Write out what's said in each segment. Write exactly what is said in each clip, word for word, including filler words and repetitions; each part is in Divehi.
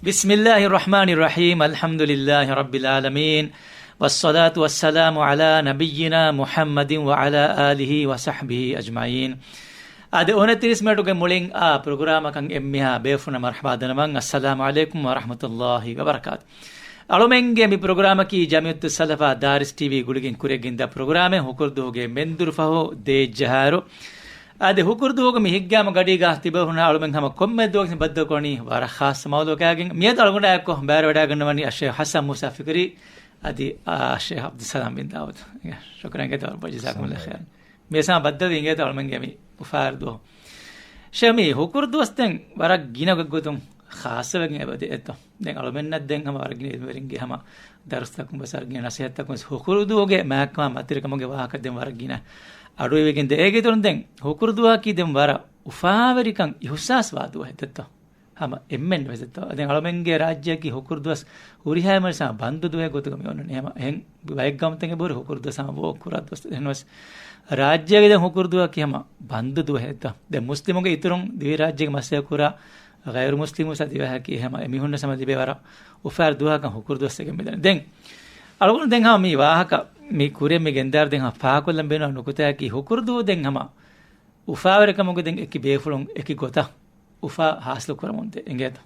بسم الله الرحمن الرحيم. الحمد لله رب العالمين. والصلاة والسلام على نبينا محمد وعلى آله وصحبه أجمعين. އާދެ، އޮނަތިރީސް މިނެޓުގެ މުޅިން އާ ޕްރޮގްރާމަކަށް އެންމެހާ ބޭފުޅުންނަށް މަރުޙަބާ ދަންނަވަން. އައްސަލާމު ޢަލައިކުމް ވަރަޙްމަތުﷲ ވަބަރަކާތު. އަޅުމެންގެ މި ޕްރޮގްރާމަކީ ޖަމިއްޔަތުއްސަލަފާ ދާރިސް ޓީވީ ގުޅިގެން ކުރިއަށް ގެންދާ ޕްރޮގްރާމެއް. ހުކުރުދުވަހުގެ މެންދުރު ފަހު ދޭއްޖަހާއިރު، އަދި ހުކުރުދުވަހުގެ މި ހިތްގައިމު ގަޑީގަ ތިބޭފުޅުންނާ އަޅުމެން ހަމަ ކޮންމެ ދުވަހަކު ބައްދަލުކުރަނީ ވަރަށް ޚާއްޞަ މައުޟޫޢަކާގެން. މިއަދު އަޅުގަނޑާ އެއްކޮށް ބައިވެރިވަޑައިގަންނަވަނީ އައްޝޭޚް ޙަސަން މޫސާ ފިކްރީ އަދި އައްޝޭޚް ޢަބްދުއްސަލާމް ބިން ދާވޫދު. ޝުކުރާ އިނގޭތޯ ވަރަށް ބޮޑަށް. ޖަޒާކުމުﷲ ޚައިރަން. މި ސަމާ ބައްދަލުވީ އިނގޭތޯ އަޅުމެންގެ މި އުފާވެރި ދުވަހު. ޝޭޚް، މި ހުކުރު ދުވަސް ދެން ވަރަށް ގިނަ ގޮތްގޮތުން ޚާއްޞަވެގެން އެބަދޭ އެއްތޯ. ދެން އަޅުމެންނަށް ދެން ހަމަ ވަރަށް ގިނަ އިލްމުވެރިންގެ ހަމަ ދަރުސްތަކުން ވެސް ވަރަށް ގިނަ ނަޞޭޙަތްތަކުން ވެސް ހުކުރު ދުވަހުގެ މާތްކަމާ މަތިވެރިކަމުގެ ވާހަކަ ދެން ވަރަށް ގިނަ އަޑުއިވިގެން ދޭ. އޭގެ އިތުރުން ދެން ހުކުރު ދުވަހަކީ ދެން ވަރަށް އުފާވެރިކަން އިޙުސާސް ވާ ދުވަހެއް ދެއްތޯ. ހަމަ އެންމެން ވެސް ދެއްތޯ. ދެން އަޅުމެންގެ ރާއްޖެއަކީ ހުކުރު ދުވަސް ހުރިހާ މައްސަލަ ބަންދު ދުވަހެއް ގޮތުގަ މި އޮންނަނީ. ހަމަ އެހެން ބައެއް ގައުމުތަކެއް ބުރި ހުކުރު ދުވަސް ހަމަ ވޯކް ކުރާ ދުވަސް. އެހެންވެސް ރާއްޖޭގެ ދެން ހުކުރު ދުވަހަކީ ހަމަ ބަންދު ދުވަހެއްތޯ. ދެން މުސްލިމުންގެ އިތުރުން ދިވެހިރާއްޖޭގެ މައްސަލަ ކުރާ ޣައިރު މުސްލިމުން ވެސް ދިވެހަކީ ހަމަ އެމީހުންނަށް ހަމަ ލިބޭ ވަރަށް އުފާވެރި ދުވަހަކަށް ހުކުރު ދުވަސް ވެގެން މިދަނީ. ދެން އަޅުގަނޑު ދެން ހަމަ މި ވާހަކަ މި ކުރިއަށް މި ގެންދާއިރު ދެން ހަމަ ފާހަގަކޮށްލަން ބޭނުންވާ ނުކުތާއަކީ ހުކުރު ދުވަހު ދެން ހަމަ އުފާވެރިކަމުގެ ދެން އެކި ބޭފުޅުން އެކި ގޮތަށް އުފާ ހާސިލު ކުރަމުންދޭ އިނގޭތަ؟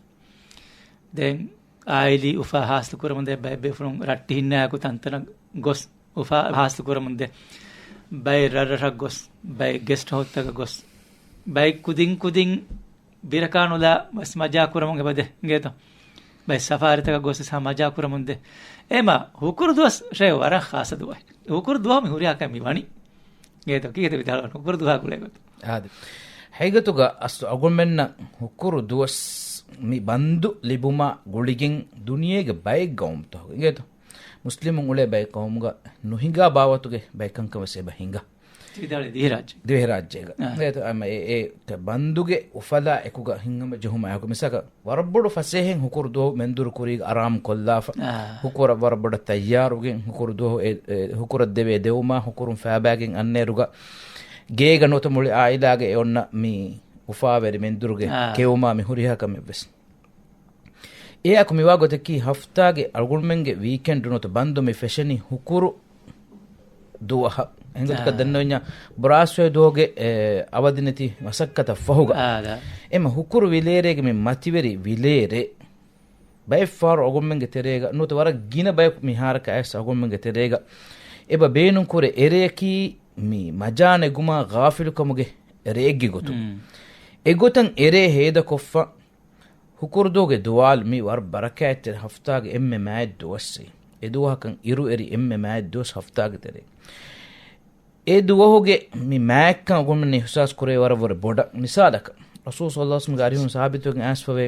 ދެން އާއިލީ އުފާ ހާސިލު ކުރަމުންދޭ. ބައެއް ބޭފުޅުން ރައްޓެހިންނާއެކު ތަންތަނަށް ގޮސް އުފާ ހާސިލު ކުރަމުންދޭ. ބައެއް ރަށްރަށަށް ގޮސް، ބައެއް ގެސްޓް ހައުސްތަކަށް ގޮސް، ބައެއް ކުދިން ކުދިން ބިރަކާ ނުލާ ވެސް މަޖާ ކުރަމުން އެބަދޭ އިނގޭތަ؟ ބައެއް ސަފާރީތަކަށް ގޮސް ވެސް ހަމަ މަޖާ ކުރަމުންދޭ. އެމަ ހުކުރު ދުވަސް ޝޭޚް ވަރަށް ޚާއްޞަ ދުވަހެއް. ހުކުރު ދުވަހު މި ހުރިހާ ކަމެއް މި ވަނީ. އިނގޭތޯ ކީކޭތޯ ވިދާޅުވަނީ ހުކުރު ދުވަހާ ގުޅޭ ގޮތުން؟ އާދެ. ހަގީގަތުގަ އަސްލު އަޅުގަނޑުމެންނަށް ހުކުރު ދުވަސް މި ބަންދު ލިބުމާ ގުޅިގެން ދުނިޔޭގެ ބައެއް ގައުމުތަކުގަ އިނގޭތޯ؟ މުސްލިމުން އުޅޭ ބައެއް ގައުމުގަ ނުހިނގާ ބާވަތުގެ ބައެއް ކަންކަން ވެސް އެބަ ހިނގާ. ތި ވިދާޅުވީ ދިވެހިރާއްޖޭގަ. ދިވެހިރާއްޖޭގަ. އާ. އެ، އެ، އެ، ބަންދުގެ އުފަލާ އެކުގަ ހިނގަމަ ޖެހުމާ އެކު މިސާލަކަށް ވަރަށް ބޮޑު ފަސޭހައިން ހުކުރު ދުވަހު މެންދުރު ކުރީގަ އަރާމް ކޮށްލާފަ. އާ. ހުކުރަށް ވަރަށް ބޮޑަށް ތައްޔާރުވެގެން ހުކުރު ދުވަހު އެ، އެ، ހުކުރަށް ދެވޭ ދެވުމާ ހުކުރުން ފައިބައިގެން އަންނައިރުގަ ގޭގަ ނުވަތަ މުޅި އާއިލާގެ އެ އޮންނަ މި އުފާވެރި މެންދުރުގެ އާ. ކެއުމާ މި ހުރިހާ ކަމެއްވެސް. އެއާއެކު މިވާ ގޮތަކީ ހަފްތާގެ އަޅުގަނޑުމެންގެ ވީކެންޑް ނުވަތަ ބަންދު މި ފެށެނީ ހުކުރު ދުވަހަށް. އެހެން ގޮތަކަށް އާ. ދެންނެވިންޏާ ބުރާސްފަތި ދުވަހުގެ، އެ، އަވަދިނެތި މަސައްކަތަށް ފަހުގަ. އާ، ދާ. އެމަ ހުކުރު ވިލޭރޭގެ މި މަތިވެރި ވިލޭރޭ ބައެއް ފަހަރު އަޅުގަނޑުމެންގެ ތެރޭގަ ނުވަތަ ވަރަށް ގިނަ ބަޔަކު މިހާރަކަށް އައިސް އަޅުގަނޑުމެންގެ ތެރޭގަ އެބަ ބޭނުންކުރޭ އެރެއަކީ މި މަޖާ ނެގުމާ ޣާފިލުކަމުގެ ރެއެއްގެ ގޮތުން. މް. އެގޮތަށް އެރޭ ހޭދަކޮށްފަ ހުކުރުދުވަހުގެ ދުވާލު މީ ވަރަށް ބަރަކާތްތެރި ހަފްތާގެ އެންމެ މާތް ދުވަސް. އެ ދުވަހަކަށް އިރުއެރި އެންމެ މާތް ދުވަސް ހަފްތާގެ ތެރޭ. އެ ދުވަހުގެ މި މާތްކަން އަޅުގަނޑުމެން އިޙްސާސް ކުރޭ ވަރަށް ވަރަށް ބޮޑަށް. މިސާލަކަށް، ރަސޫލު ޞައްލަﷲ ޢަލައިހި ވަސައްލަމްގެ އަރިހުން ސާބިތުވެގެން އައިސްފަވޭ،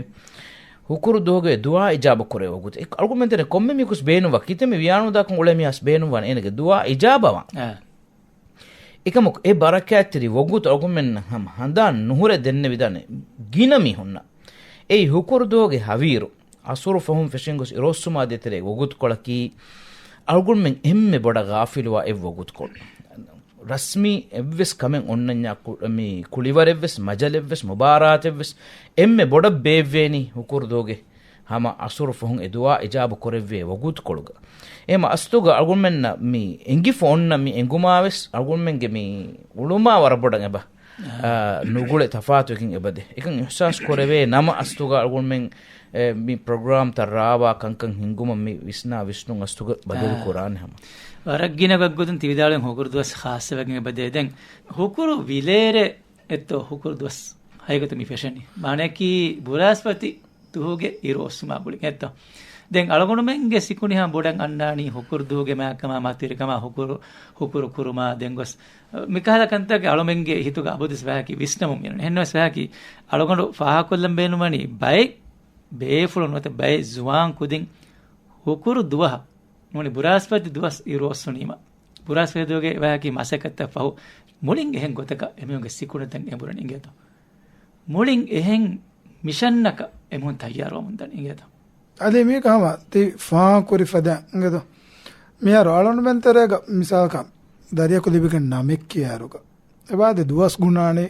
ހުކުރު ދުވަހުގެ ދުޢާ އިޖާބަ ކުރެވޭ ވަގުތު. އެ އަޅުގަނޑުމެން ތެރެ ކޮންމެ މީހަކުސް ބޭނުންވާ ކިތަންމެ ވިޔާނުދާކަން އުޅޭ މީހާސް ބޭނުންވާނެ އޭނަގެ ދުޢާ އިޖާބަވާން. އާ. އެކަމަކު އެ ބަރަކާތްތެރި ވަގުތު އަޅުގަނޑުމެންނަށް ހަމަ ހަނދާން ނުހުރެ ދެންނެވިދާނެ ގިނަ މީހުންނަށް. އެއީ ހުކުރު ދުވަހުގެ ހަވީރު، އަސުރު ފަހުން ފެށިން ގޮސް އިރުއޮއްސުމާ ދޭތެރޭ ވަގުތުކޮޅަކީ، އަޅުގަނޑުމެން އެންމެ ބޮޑަށް ޣާފިލުވާ އެއް ވަގުތުކޮޅު. ރަސްމީ އެއްވެސް ކަމެއް އޮންނަންޏާ ކު-، މި ކުޅިވަރެއްވެސް، މަޖަލެއްވެސް، މުބާރާތެއްވެސް އެންމެ ބޮޑަށް ބޭއްވޭނީ ހުކުރު ދުވަހުގެ ހަމަ އަސުރު ފަހުން އެ ދުޢާ އިޖާބަ ކުރެއްވޭ ވަގުތުކޮޅުގަ. އެހެންމަ އަސްލުގަ އަޅުގަނޑުމެންނަށް މި އެނގިފަ އޮންނަ މި އެނގުމާވެސް އަޅުގަނޑުމެންގެ މި އުޅުމާ ވަރަށް ބޮޑަށް އެބަ، އާ، ނުގުޅެ ތަފާތުވެގެން އެބަދޭ. އެކަން އިޙްސާސް ކުރެވޭ ނަމަ އަސްލުގަ އަޅުގަނޑުމެން، އެ، މި ޕްރޮގްރާމްތައް ރާވާ ކަންކަން ހިންގުމަށް މި ވިސްނާ ވިސްނުން އަސްލުގަ ބަދަލު އާ. ކުރާނެ ހަމަ. ވަރަށް ގިނަ ގޮތްގޮތުން ތި ވިދާޅުވި ހުކުރު ދުވަސް ޚާއްޞަވެގެން އެބަދޭ. ދެން ހުކުރު ވިލޭރޭ އެއްތޯ ހުކުރު ދުވަސް ހަގީގަތު މި ފެށެނީ. މާނައަކީ ބުރާސްފަތި ދުވަހުގެ އިރު އޮއްސުމާ ގުޅިގެން އެއްތޯ. ދެން އަޅުގަނޑުމެންގެ ސިކުނޑި ހަމަ ބޮޑަށް އަންނާނީ ހުކުރު ދުވަހުގެ މާތްކަމާ މަތިވެރިކަމާ ހުކުރު، ހުކުރު ކުރުމާ ދެން ގޮސް، މިކަހަލަ ކަންތައްގެ އަޅުމެންގެ ހިތުގަ އަބަދުވެސް ވާހަކީ ވިސްނަމުން މިއަންނަ. އެހެންނަމަވެސް ވާހަކީ އަޅުގަނޑު ފާހަގަކޮށްލަން ބޭނުންވަނީ ބައެއް ބޭފުޅުން ނުވަތަ ބައެއް ޒުވާން ކުދިން ހުކުރު ދުވަހަށް ނޫނީ ބުރާސްފަތި ދުވަސް އިރު އޮއްސުނީމަ، ބުރާސްފަތި ދުވަހުގެ ވާހަކީ މަސައްކަތްތައް ފަހު މުޅިން އެހެން ގޮތަކަށް އެމީހުންގެ ސިކުނޑިތައް އެނބުރަނީ އިނގޭތޯ. މުޅިން އެހެން މިޝަންއަކަށް އެމީހުން ތައްޔާރުވަމުން ދަނީ އިނގޭތޯ. އަދި މީގަ ހަމަ ތި ފާހަގަކުރި ފަދައިން އިނގޭތޯ. މިހާރު އަޅުގަނޑުމެން ތެރޭގަ މިސާލަކަށް ދަރިޔަކު ލިބިގެން ނަމެއް ކިޔާއިރުގަ އެބައާދެ ދުވަސް ގުނާނީ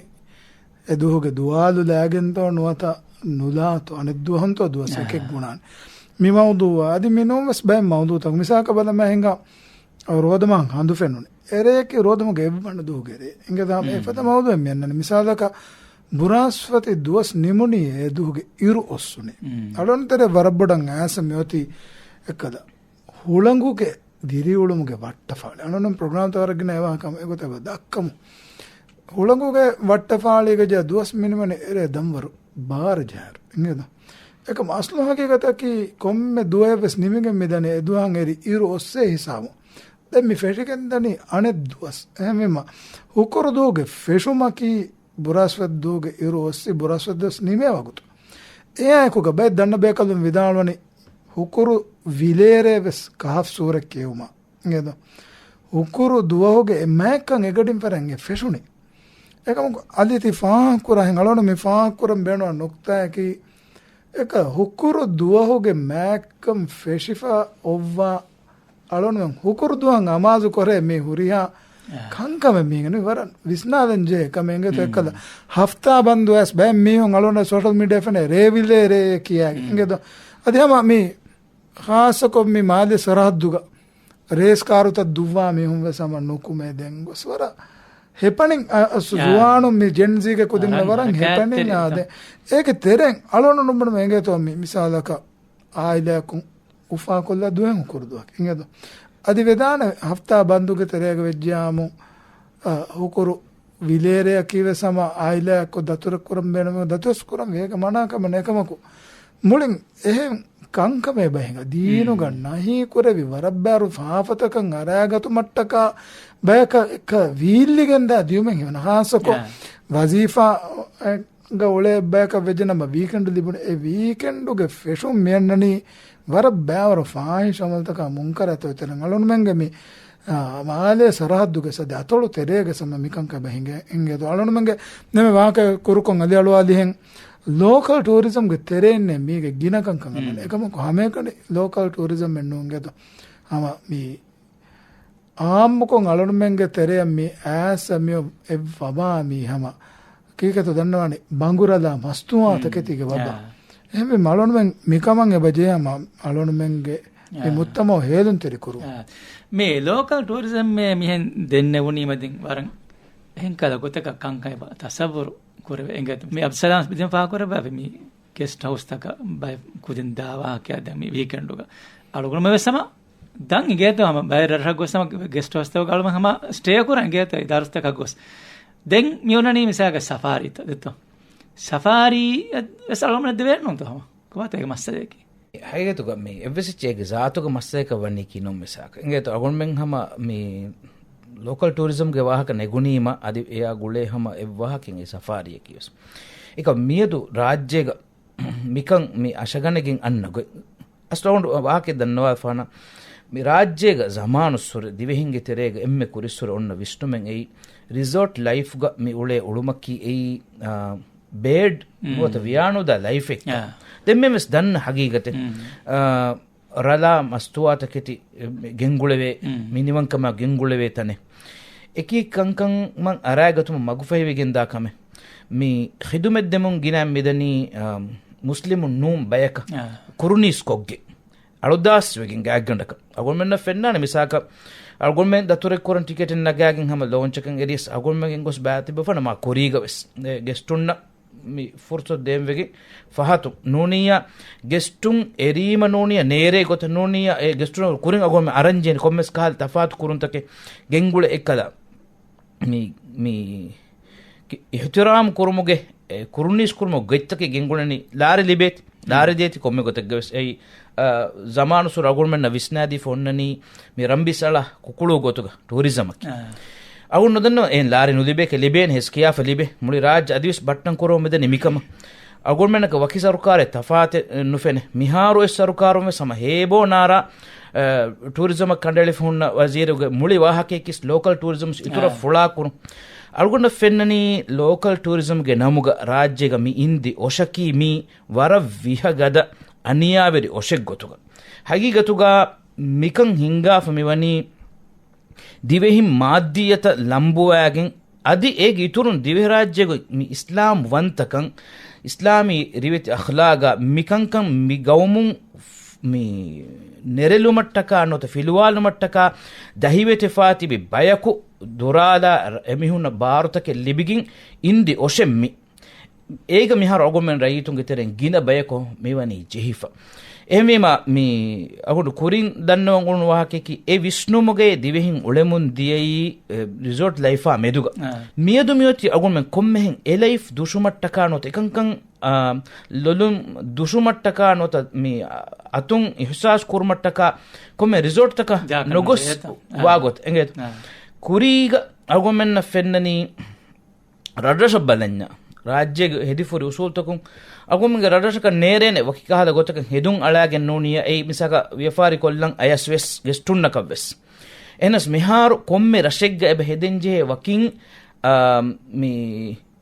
އެ ދުވަހުގެ ދުވާލު ލައިގެންތޯ ނުވަތަ ނުލާތޯ، އަނެއް ދުވަހުންތޯ ދުވަސް އެކެއް ގުނާނެ. މި މައުޟޫއާ އަދި މި ނޫން ވެސް ބައެއް މައުޟޫތަކު މިސާލަކަށް ބަލަމާ ހިނގާ ރޯދަމާ ހަނދު ފެނުނެ. އެރެއަކީ ރޯދަމުގެ އެއްވަނަ ދުވަހުގެ ރޭ. އިނގޭތޯ ހަމަ އެފަދަ މައުޟޫއެއް މި އަންނަނީ. މިސާލަކަށް ބުރާސްފަތި ދުވަސް ނިމުނީ އެ ދުވަހުގެ އިރު އޮއްސުނީ. އަޅުން ތެރޭ ވަރަށް ބޮޑަށް އާސަ މިއޮތީ އެއްކަލަ. ހުޅަނގުގެ ދިރިއުޅުމުގެ ވައްޓަފާޅި. އަނުނުން ޕްރޮގްރާމްތަކު ވަރަށް ގިނަ އެވާހަކަ އެގޮތަށް ދައްކަމު. ހުޅަނގުގެ ވައްޓަފާޅީގަ ޖާ ދުވަސް މިނިވަނި އެރޭ ދަންވަރު ބާރަ ޖަހާއިރު. އިނގޭތޯ؟ އެކަމަ އަސްލު ހަގީގަތަކީ ކޮންމެ ދުވަހެއް ވެސް ނިމިގެން މިދަނީ އެ ދުވަހަށް އެރި އިރު އޮއްސޭ ހިސާބު. ދެން މި ފެށިގެން ދަނީ އަނެއް ދުވަސް. އެހެންވީމަ ހުކުރު ދުވަހުގެ ފެށުމަކީ ބުރާސްފަތި ދުވަހުގެ އިރު އޮއްސި ބުރާސްފަތި ދުވަސް ނިމޭ ވަގުތު. އެއާއެކުގަ ބައެއް ދަންނަ ބޭކަލުން ވިދާޅުވަނީ ހުކުރު ވިލޭރޭ ވެސް ކަހަފް ސޫރަ ކިޔެވުމަށް. އިނގޭތޯ؟ ހުކުރު ދުވަހުގެ އެ މާތްކަން އެގަޑިން ފަރަން އެ ފެށުނީ. އެކަމަކު އަދި ތި ފާހަގަކުރާ ހެން އަޅުން މި ފާހަގަކުރަން ބޭނުން ނުކްތާއަކީ، އެކަ ހުކުރު ދުވަހުގެ މާތްކަން ފެށިފަ އޮއްވާ އަޅުން ހުކުރު ދުވަހަށް އަމާޒު ކޮށް މި ހުރިހާ ކަންކަމެއް މީހުން ވަރަށް ވިސްނާލަން ޖެހޭ ކަމެއް އިނގޭތޯ. އެކަލަ ހަފްތާ ބަންދު ވެސް ބައެއް މީހުން އަޅުން ސޯޝަލް މީޑިއާ ފެނޭ ރޭވިލޭރޭ ކިޔާ އިނގޭތޯ. އަދި ހަމަ މި ޚާއްޞަކޮށް މި މާލޭ ސަރަހައްދުގަ ރޭސް ކާރުތައް ދުއްވާ މީހުން ވެސް ހަމަ ނުކުމޭ ދެން ގޮސް ވަރަށް ހެޕަނިން އަ-، އަ-، ޒުވާނުން މި ޖެންޒީގެ ކުދިން ވަރަށް ވަރަށް ހެޕަނިން އާދެ. އޭގެ ތެރެއިން އަޅުން ނުބުނުމަށް އެނގޭތޯ މި މިސާލަކަށް އާއިލާއަކުން އުފާކޮށްލާ ދުވެހެން ހުކުރު ދުވަހަކީ އިނގޭތޯ. އަދި ވެދާނެ ހަފްތާ ބަންދުގެ ތެރޭގަ ވެއްޖިޔާމު، އަ، ހުކުރު ވިލޭރެއަކީ ވެސް ހަމަ އާއިލާއަކު ދަތުރެއް ކުރަން ބޭނުމެ ދަތުވެސް ކުރަން ވޭގެ މަނާކަމެއް ނެކަމަކު. މުޅިން އެހެން ކަންކަމެއް ބަހިނގ ދީނުގަ ނަހީ ކުރެވި ވަރަށްބާރު ފާފަތަކަށް އަރާގަތުމަށްޓަކާ ބަޔަކަށް ވީއްލިގެންދާ ދިޔުމެއް ހިމެނޭ. ޚާއްޞަކޮށް ވަޒީފާ ގަ އުޅޭ ބަޔަކަށް ވެއްޖެނަމަ ވީކެންޑް ލިބުނު އެ ވީކެންޑުގެ ފެށުން މިއަންނަނީ ވަރަށް ބާވަރު ފާހިޝް އަމަލުތަކާ މުންކަރާތޯ ތެރެން އަޅުންމެންގެ މި، އާ، މާލޭ ސަރަހައްދުގެ ސަދެ އަތޮޅު ތެރޭގެ ސަމަ މިކަންކަ ބަހިނގެ އިނގޭތޯ. އަޅުންމެންގެ ނެމެ ވާހަކަ ކުރުކޮން އަލި އަޅުވާލިހެން ލޯކަލް ޓޫރިޒަމްގެ ތެރޭންނެ މީގެ ގިނަކަންކަން އަންނަން. އެކަމަކު ހަމައެކަނި ލޯކަލް ޓޫރިޒަމް ނޫންގޭތޯ. ހަމަ މި އާއްމުކޮށް އަޅުންމެންގެ ތެރެއަށް މި އައިސް މިއޮ އެއްވަމާ މީ ހަމަ ކީކޭތޯ ދަންނަވާނީ ބަނގުރަލާ މަސްތުވާތަކެތީގެ ވަބާ. އެހެންވީމަ އަޅުންމެން މިކަމަށް އެބަ ޖެހޭ ހަމަ އަޅުންމެންގެ މި މުއްތަމައު ހޭލުންތެރި ކުރުން. މި ލޯކަލް ޓޫރިޒަމް މިހެން ދެންނެވުނީމަ ދެން ވަރަށް އެހެން ކަލަ ގޮތަކަށް ކަންކަން އެބަ ތަސައްވުރު ކުރެވޭ އިނގޭތޯ. މި އަބްސަލާމް ދެން ފާހަގަކުރައްވާފި މި ގެސްޓް ހައުސްތަކަށް ބައެއް ކުދިން ދާ ވާހަކައެއް ދެން މި ވީކެންޑުގަ އަޅުގަނޑުމެން ވެސް ހަމަ ދަން އިނގޭތޯ ހަމަ ބައެއް ރަށްރަށް ގޮސް ހަމަ ގެސްޓް ހައުސްތަކުގަ އަޅުގަނޑު ހަމަ ސްޓޭ ކުރަން އިނގޭތޯ އިދާރުތަކަށް ގޮސް. ދެން މި އޮންނަނީ މިސާލަކަށް ސަފާރީތައް ދެއްތޯ. ސަފާރީ ވެސް އަޅުގަނޑުމެން ދެވޭނެ ނޫންތޯ ހަމަ؟ ކޮބާތޯ އޭގެ މައްސަލައަކީ؟ ހަގީގަތުގަ މި އެއްވެސް އެއްޗެއް އޭގެ ޒާތުގެ މައްސަލައަކަށް ވަނީކީ ނޫން މިސާލަކަށް. އިނގޭތޯ އަޅުގަނޑުމެން ހަމަ މި ލޯކަލް ޓޫރިޒަމްގެ ވާހަކަ ނެގުނީމަ އަދި އެއާ ގުޅޭ ހަމަ އެއް ވާހަކައެއް އެ ސަފާރީއަކީ ވެސް. އެކަމަ މިއަދު ރާއްޖޭގަ މިކަން މި އަށަގަނެގެން އަންނަ ގޮތް. އަސްލު އަޅުގަނޑު ވާހަކައެއް ދަންނަވާފާނަ، މި ރާއްޖޭގަ ޒަމާނުއްސުރެ ދިވެހިންގެ ތެރޭގަ އެންމެ ކުރިއްސުރެ އޮންނަ ވިސްނުމެއް އެއީ، ރިސޯޓް ލައިފްގަ މި އުޅޭ އުޅުމަކީ އެއީ، އާ، ބޭޑް ނުވަތަ ވިޔާނުދާ ލައިފެއް. ދެންމެ ވެސް ދަންނަ ހަގީގަތެއް. އާ، ރަލާ މަސްތުވާތަކެތި ގެންގުޅެވޭ، މިނިވަންކަމާ ގެންގުޅެވޭ ތަނެއް. އެކި ކަންކަމަށް އަރާގަތުމަށް މަގުފަހިވެގެންދާ ކަމެއް. މި ޚިދުމަތް ދެމުން ގިނައިން މިދަނީ، އާ، މުސްލިމުން ނޫން ބަޔަކަށް ކުރުނީސް ކޮށްގެ. އަޅުދާސްވެގެން ގާތްގަނޑަކަށް. އަޅުގަނޑުމެންނަށް ފެންނާނެ މިސާލަކަށް، އަޅުގަނޑުމެން ދަތުރެއް ކުރަން ޓިކެޓެއް ނަގާގެން ހަމަ ލޯންޗަކަށް އެރިޔަސް އަޅުގަނޑުމެން ގޮސް ބާތިބަފަނަ މާ ކުރީގަ ވެސް. އެ ގެސްޓުންނަށް މި ފުރުސަތު ދޭންވެގެން ފަހަތު ނޫނިއްޔާ ގެސްޓުން އެރީމަ ނޫނިއްޔާ ނޭރޭ ގޮތަށް ނޫނިއްޔާ އެ ގެސްޓުން ކުރިން އަގު މި އަރަންޖޭން ކޮންމެސް ކަހަލަ ތަފާތު ކުރުންތަކެއް ގެންގުޅެ އެއްކަލަ މި، މި އިޙްތިރާމް ކުރުމުގެ، އެ، ކުރުނީސް ކުރުމުގެ ގޮތްތަކެއް ގެންގުޅެނީ ލާރި ލިބޭތި، ލާރި ދޭތި ކޮންމެ ގޮތެއްގަ ވެސް. އެއީ، އަ، ޒަމާނުއްސުރެ އަގުންމެންނަށް ވިސްނާދީފަ އޮންނަނީ މި ރަނބިސް އަޅާ ކުކުޅު ގޮތުގަ ޓޫރިޒަމަކީ. އަ. އަޅުގަނޑު ނުދަންނަވަ އެހެން ލާރި ނުލިބޭކަށް ލިބޭނެ ހެސް ކިޔާފަ ލިބޭ. މުޅި ރާއްޖެ އަދިވެސް ބައްޓަން ކުރަމުން މިދަނީ މިކަމަށް. އަޅުގަނޑުމެންނަކަށް ވަކި ސަރުކާރެއް ތަފާތެއް ނުފެނޭ. މިހާރު އެއް ސަރުކާރުން ވެސް ހަމަ ހޭބޯ ނާރާ، އަ، ޓޫރިޒަމަށް ކަނޑައެޅިފަ ހުންނަ ވަޒީރުގެ މުޅި ވާހަކަޔަކީ ލޯކަލް ޓޫރިޒަމް އިތުރަށް އާ. ފުޅާކުރުން. އަޅުގަނޑަށް ފެންނަނީ ލޯކަލް ޓޫރިޒަމްގެ ނަމުގަ ރާއްޖޭގަ މި އިންދި އޮށަކީ މީ ވަރަށް ވިހަގަދަ އަނިޔާވެރި އޮށެއްގޮތުގަ. ހަގީގަތުގަ މިކަން ހިނގާފަ މިވަނީ ދިވެހިން މާއްދިއްޔަތަށް ލަނބުވާގެން، އަދި އޭގެ އިތުރުން ދިވެހިރާއްޖޭގަ މި އިސްލާމް ވަންތަކަން އިސްލާމީ ރިވެތި އަޚްލާގާ މިކަންކަން މި ގައުމުން މި ނެރެލުމަށްޓަކާ ނުވަތަ ފިލުވާލުމަށްޓަކާ ދަހިވެތިފާ ތިބި ބަޔަކު ދުރާލާ އެމީހުންނަށް ބާރުތަކެއް ލިބިގެން އިންދި އޮށެއް މި. އޭގަ މިހާރު އަޅުގަނޑުމެން ރައްޔިތުންގެ ތެރެއިން ގިނަ ބަޔަކު މިވަނީ ޖެހިފަ. އެހެންވީމާ، މި އަޅުގަނޑު ކުރިން ދަންނަވަން އުޅުނު ވާހަކައަކީ، އެ ވިސްނުމުގައި ދިވެހިން އުޅެމުން ދިޔައީ، އެ، ރިސޯޓް ލައިފާ މެދުގަ. އާ. މިއަދު މިއޮތީ އަޅުގަނޑުމެން ކޮންމެހެން އެ ލައިފް ދުށުމަށްޓަކާ ނުވަތަ އެކަންކަން، އާ، ލޮލުން ދުށުމަށްޓަކާ ނުވަތަ މި އަތުން އިހުސާސް ކުރުމަށްޓަކާ ކޮންމެ ރިސޯޓްތަކަށް ޖާ ކަން ނުގޮސް ނުޖެހޭތަ؟ އާ. ވާގޮތް އެނގޭތަ؟ އާ. ކުރީގަ އަޅުގަނޑުމެންނަށް ފެންނަނީ، ރަށްރަށަށް ބަލަންޏާ، ރާއްޖޭގެ ހެދިފުރި އުސޫލުތަކުން އަޅުގަނޑުމެންގެ ރަށްރަށަކަށް ނޭރޭނެ ވަކި ކަހަލަ ގޮތަކަށް ހެދުން އަޅާގެން ނޫނިއްޔާ، އެއީ މިސާލަކަށް ވިޔަފާރި ކޮށްލަން އަޔަސް ވެސް ގެސްޓުންނަކަށް ވެސް. އެހެނަސް މިހާރު ކޮންމެ ރަށެއްގަ އެބަ ހެދެންޖެހޭ ވަކިން، އާ، މި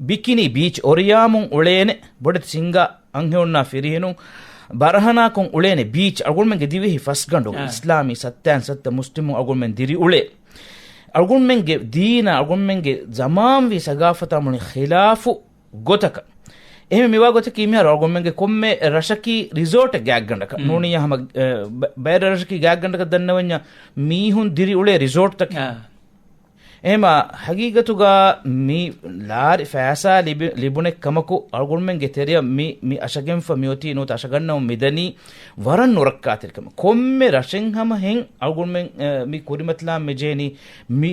ބިކިނީ ބީޗް އޮރިޔާމުން އުޅޭނެ ބޮޑެތި ސިންގާ އަންހެނުންނާ ފިރިހެނުން ބަރަހަނާކޮށް އުޅޭނެ ބީޗް އަޅުގަނޑުމެންގެ ދިވެހި ފަސްގަނޑު އާ. އިސްލާމީ ސައްތައިން ސައްތަ މުސްލިމު އަޅުގަނޑުމެން ދިރިއުޅޭ. އަޅުގަނޑުމެންގެ ދީނާ އަޅުގަނޑުމެންގެ ޒަމާންވީ ސަގާފަތާ މުޅި ޚިލާފު ގޮތަކަށް. އެހެން މިވާ ގޮތަކީ މިހާރު އަޅުގަނޑުމެންގެ ކޮންމެ ރަށަކީ ރިސޯޓެއް ގާތްގަނޑަކަށް ނޫނިއްޔާ ހަމަ، އެ، ބަ-، ބައެއް ރަށަކީ ގާތްގަނޑަކަށް ދަންނަވަންޏާ މީހުން ދިރިއުޅޭ ރިސޯޓްތަކެއް. އާ. އެހެމާ ހަގީގަތުގަ މި ލާރި ފައިސާ ލިބި-، ލިބުނެއްކަމަކު އަޅުގަނޑުމެންގެ ތެރެއަށް މި، މި އަށަގެންފަ މިއޮތީ ނުވަތަ އަށަގަންނަވަން މިދަނީ ވަރަށް ނުރައްކާތެރިކަމެއް. ކޮންމެ ރަށެއް ހަމަ ހެން އަޅުގަނޑުމެން، އެ، މި ކުރިމަތިލާން މިޖެހެނީ މި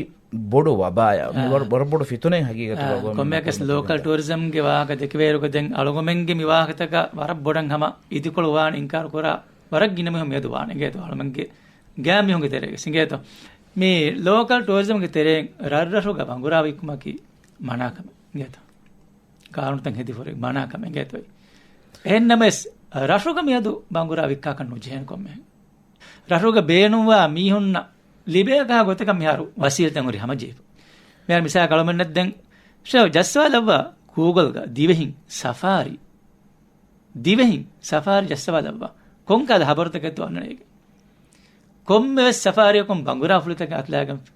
ބޮޑު ވަބާޔާ، މި އާ. ވަރަށް، ވަރަށް ބޮޑު ފިތުނައެއް ހަގީގަތުގަ އާ، އަޅުގަނޑުމެން ކޮންމެއަކަސް ލޯކަލް ޓޫރިޒަމްގެ ވާހަކަ ދެކެވޭއިރުގަ ދެން އަޅުގަނޑުމެންގެ މި ވާހަކަތަކަށް ވަރަށް ބޮޑަށް ހަމަ އިދިކޮޅު ވާން އިންކާރު ކުރާ ވަރަށް ގިނަ މީހުން މިއަދު ވާނެ އިނގޭތޯ އަޅުގަނޑުމެންގެ ގާތް މީހުންގެ ތެރޭގަ އިނގޭތޯ. މި ލޯކަލް ޓޫރިޒަމްގެ ތެރެއިން ރަށްރަށުގަ ބަނގުރާ ވިއްކުމަކީ މަނާކަމެއް އިނގޭތޯ. ގާނޫނުތައް ހެދިފުރި މަނާކަމެއް އިނގޭތޯ. އެހެންނަމަވެސް ރަށުގަ މިއަދު ބަނގުރާ ވިއްކާކަށް ނުޖެހޭނެ ކޮންމެހެން. ރަށުގަ ބޭނުންވާ މީހުންނަށް ލިބޭކަހާ ގޮތަކަށް މިހާރު ވަސީލަތެއް ހުރި ހަމަޖެހިފަ. މިހާރު މިސާލަކަށް އަޅުމެންނަށް ދެން ޝޯ ޖައްސަވާލައްވާ ގޫގަލްގަ ދިވެހިން ސަފާރީ. ދިވެހިން ސަފާރީ ޖައްސަވާލައްވާ. ކޮންކަހަލަ ހަބަރުތަކެއްތޯ އަންނަނީގެ. ކޮންމެވެސް ސަފާރީއަކުން ބަނގުރާ ފުޅިތަކެއް އަތުލާގެންފި.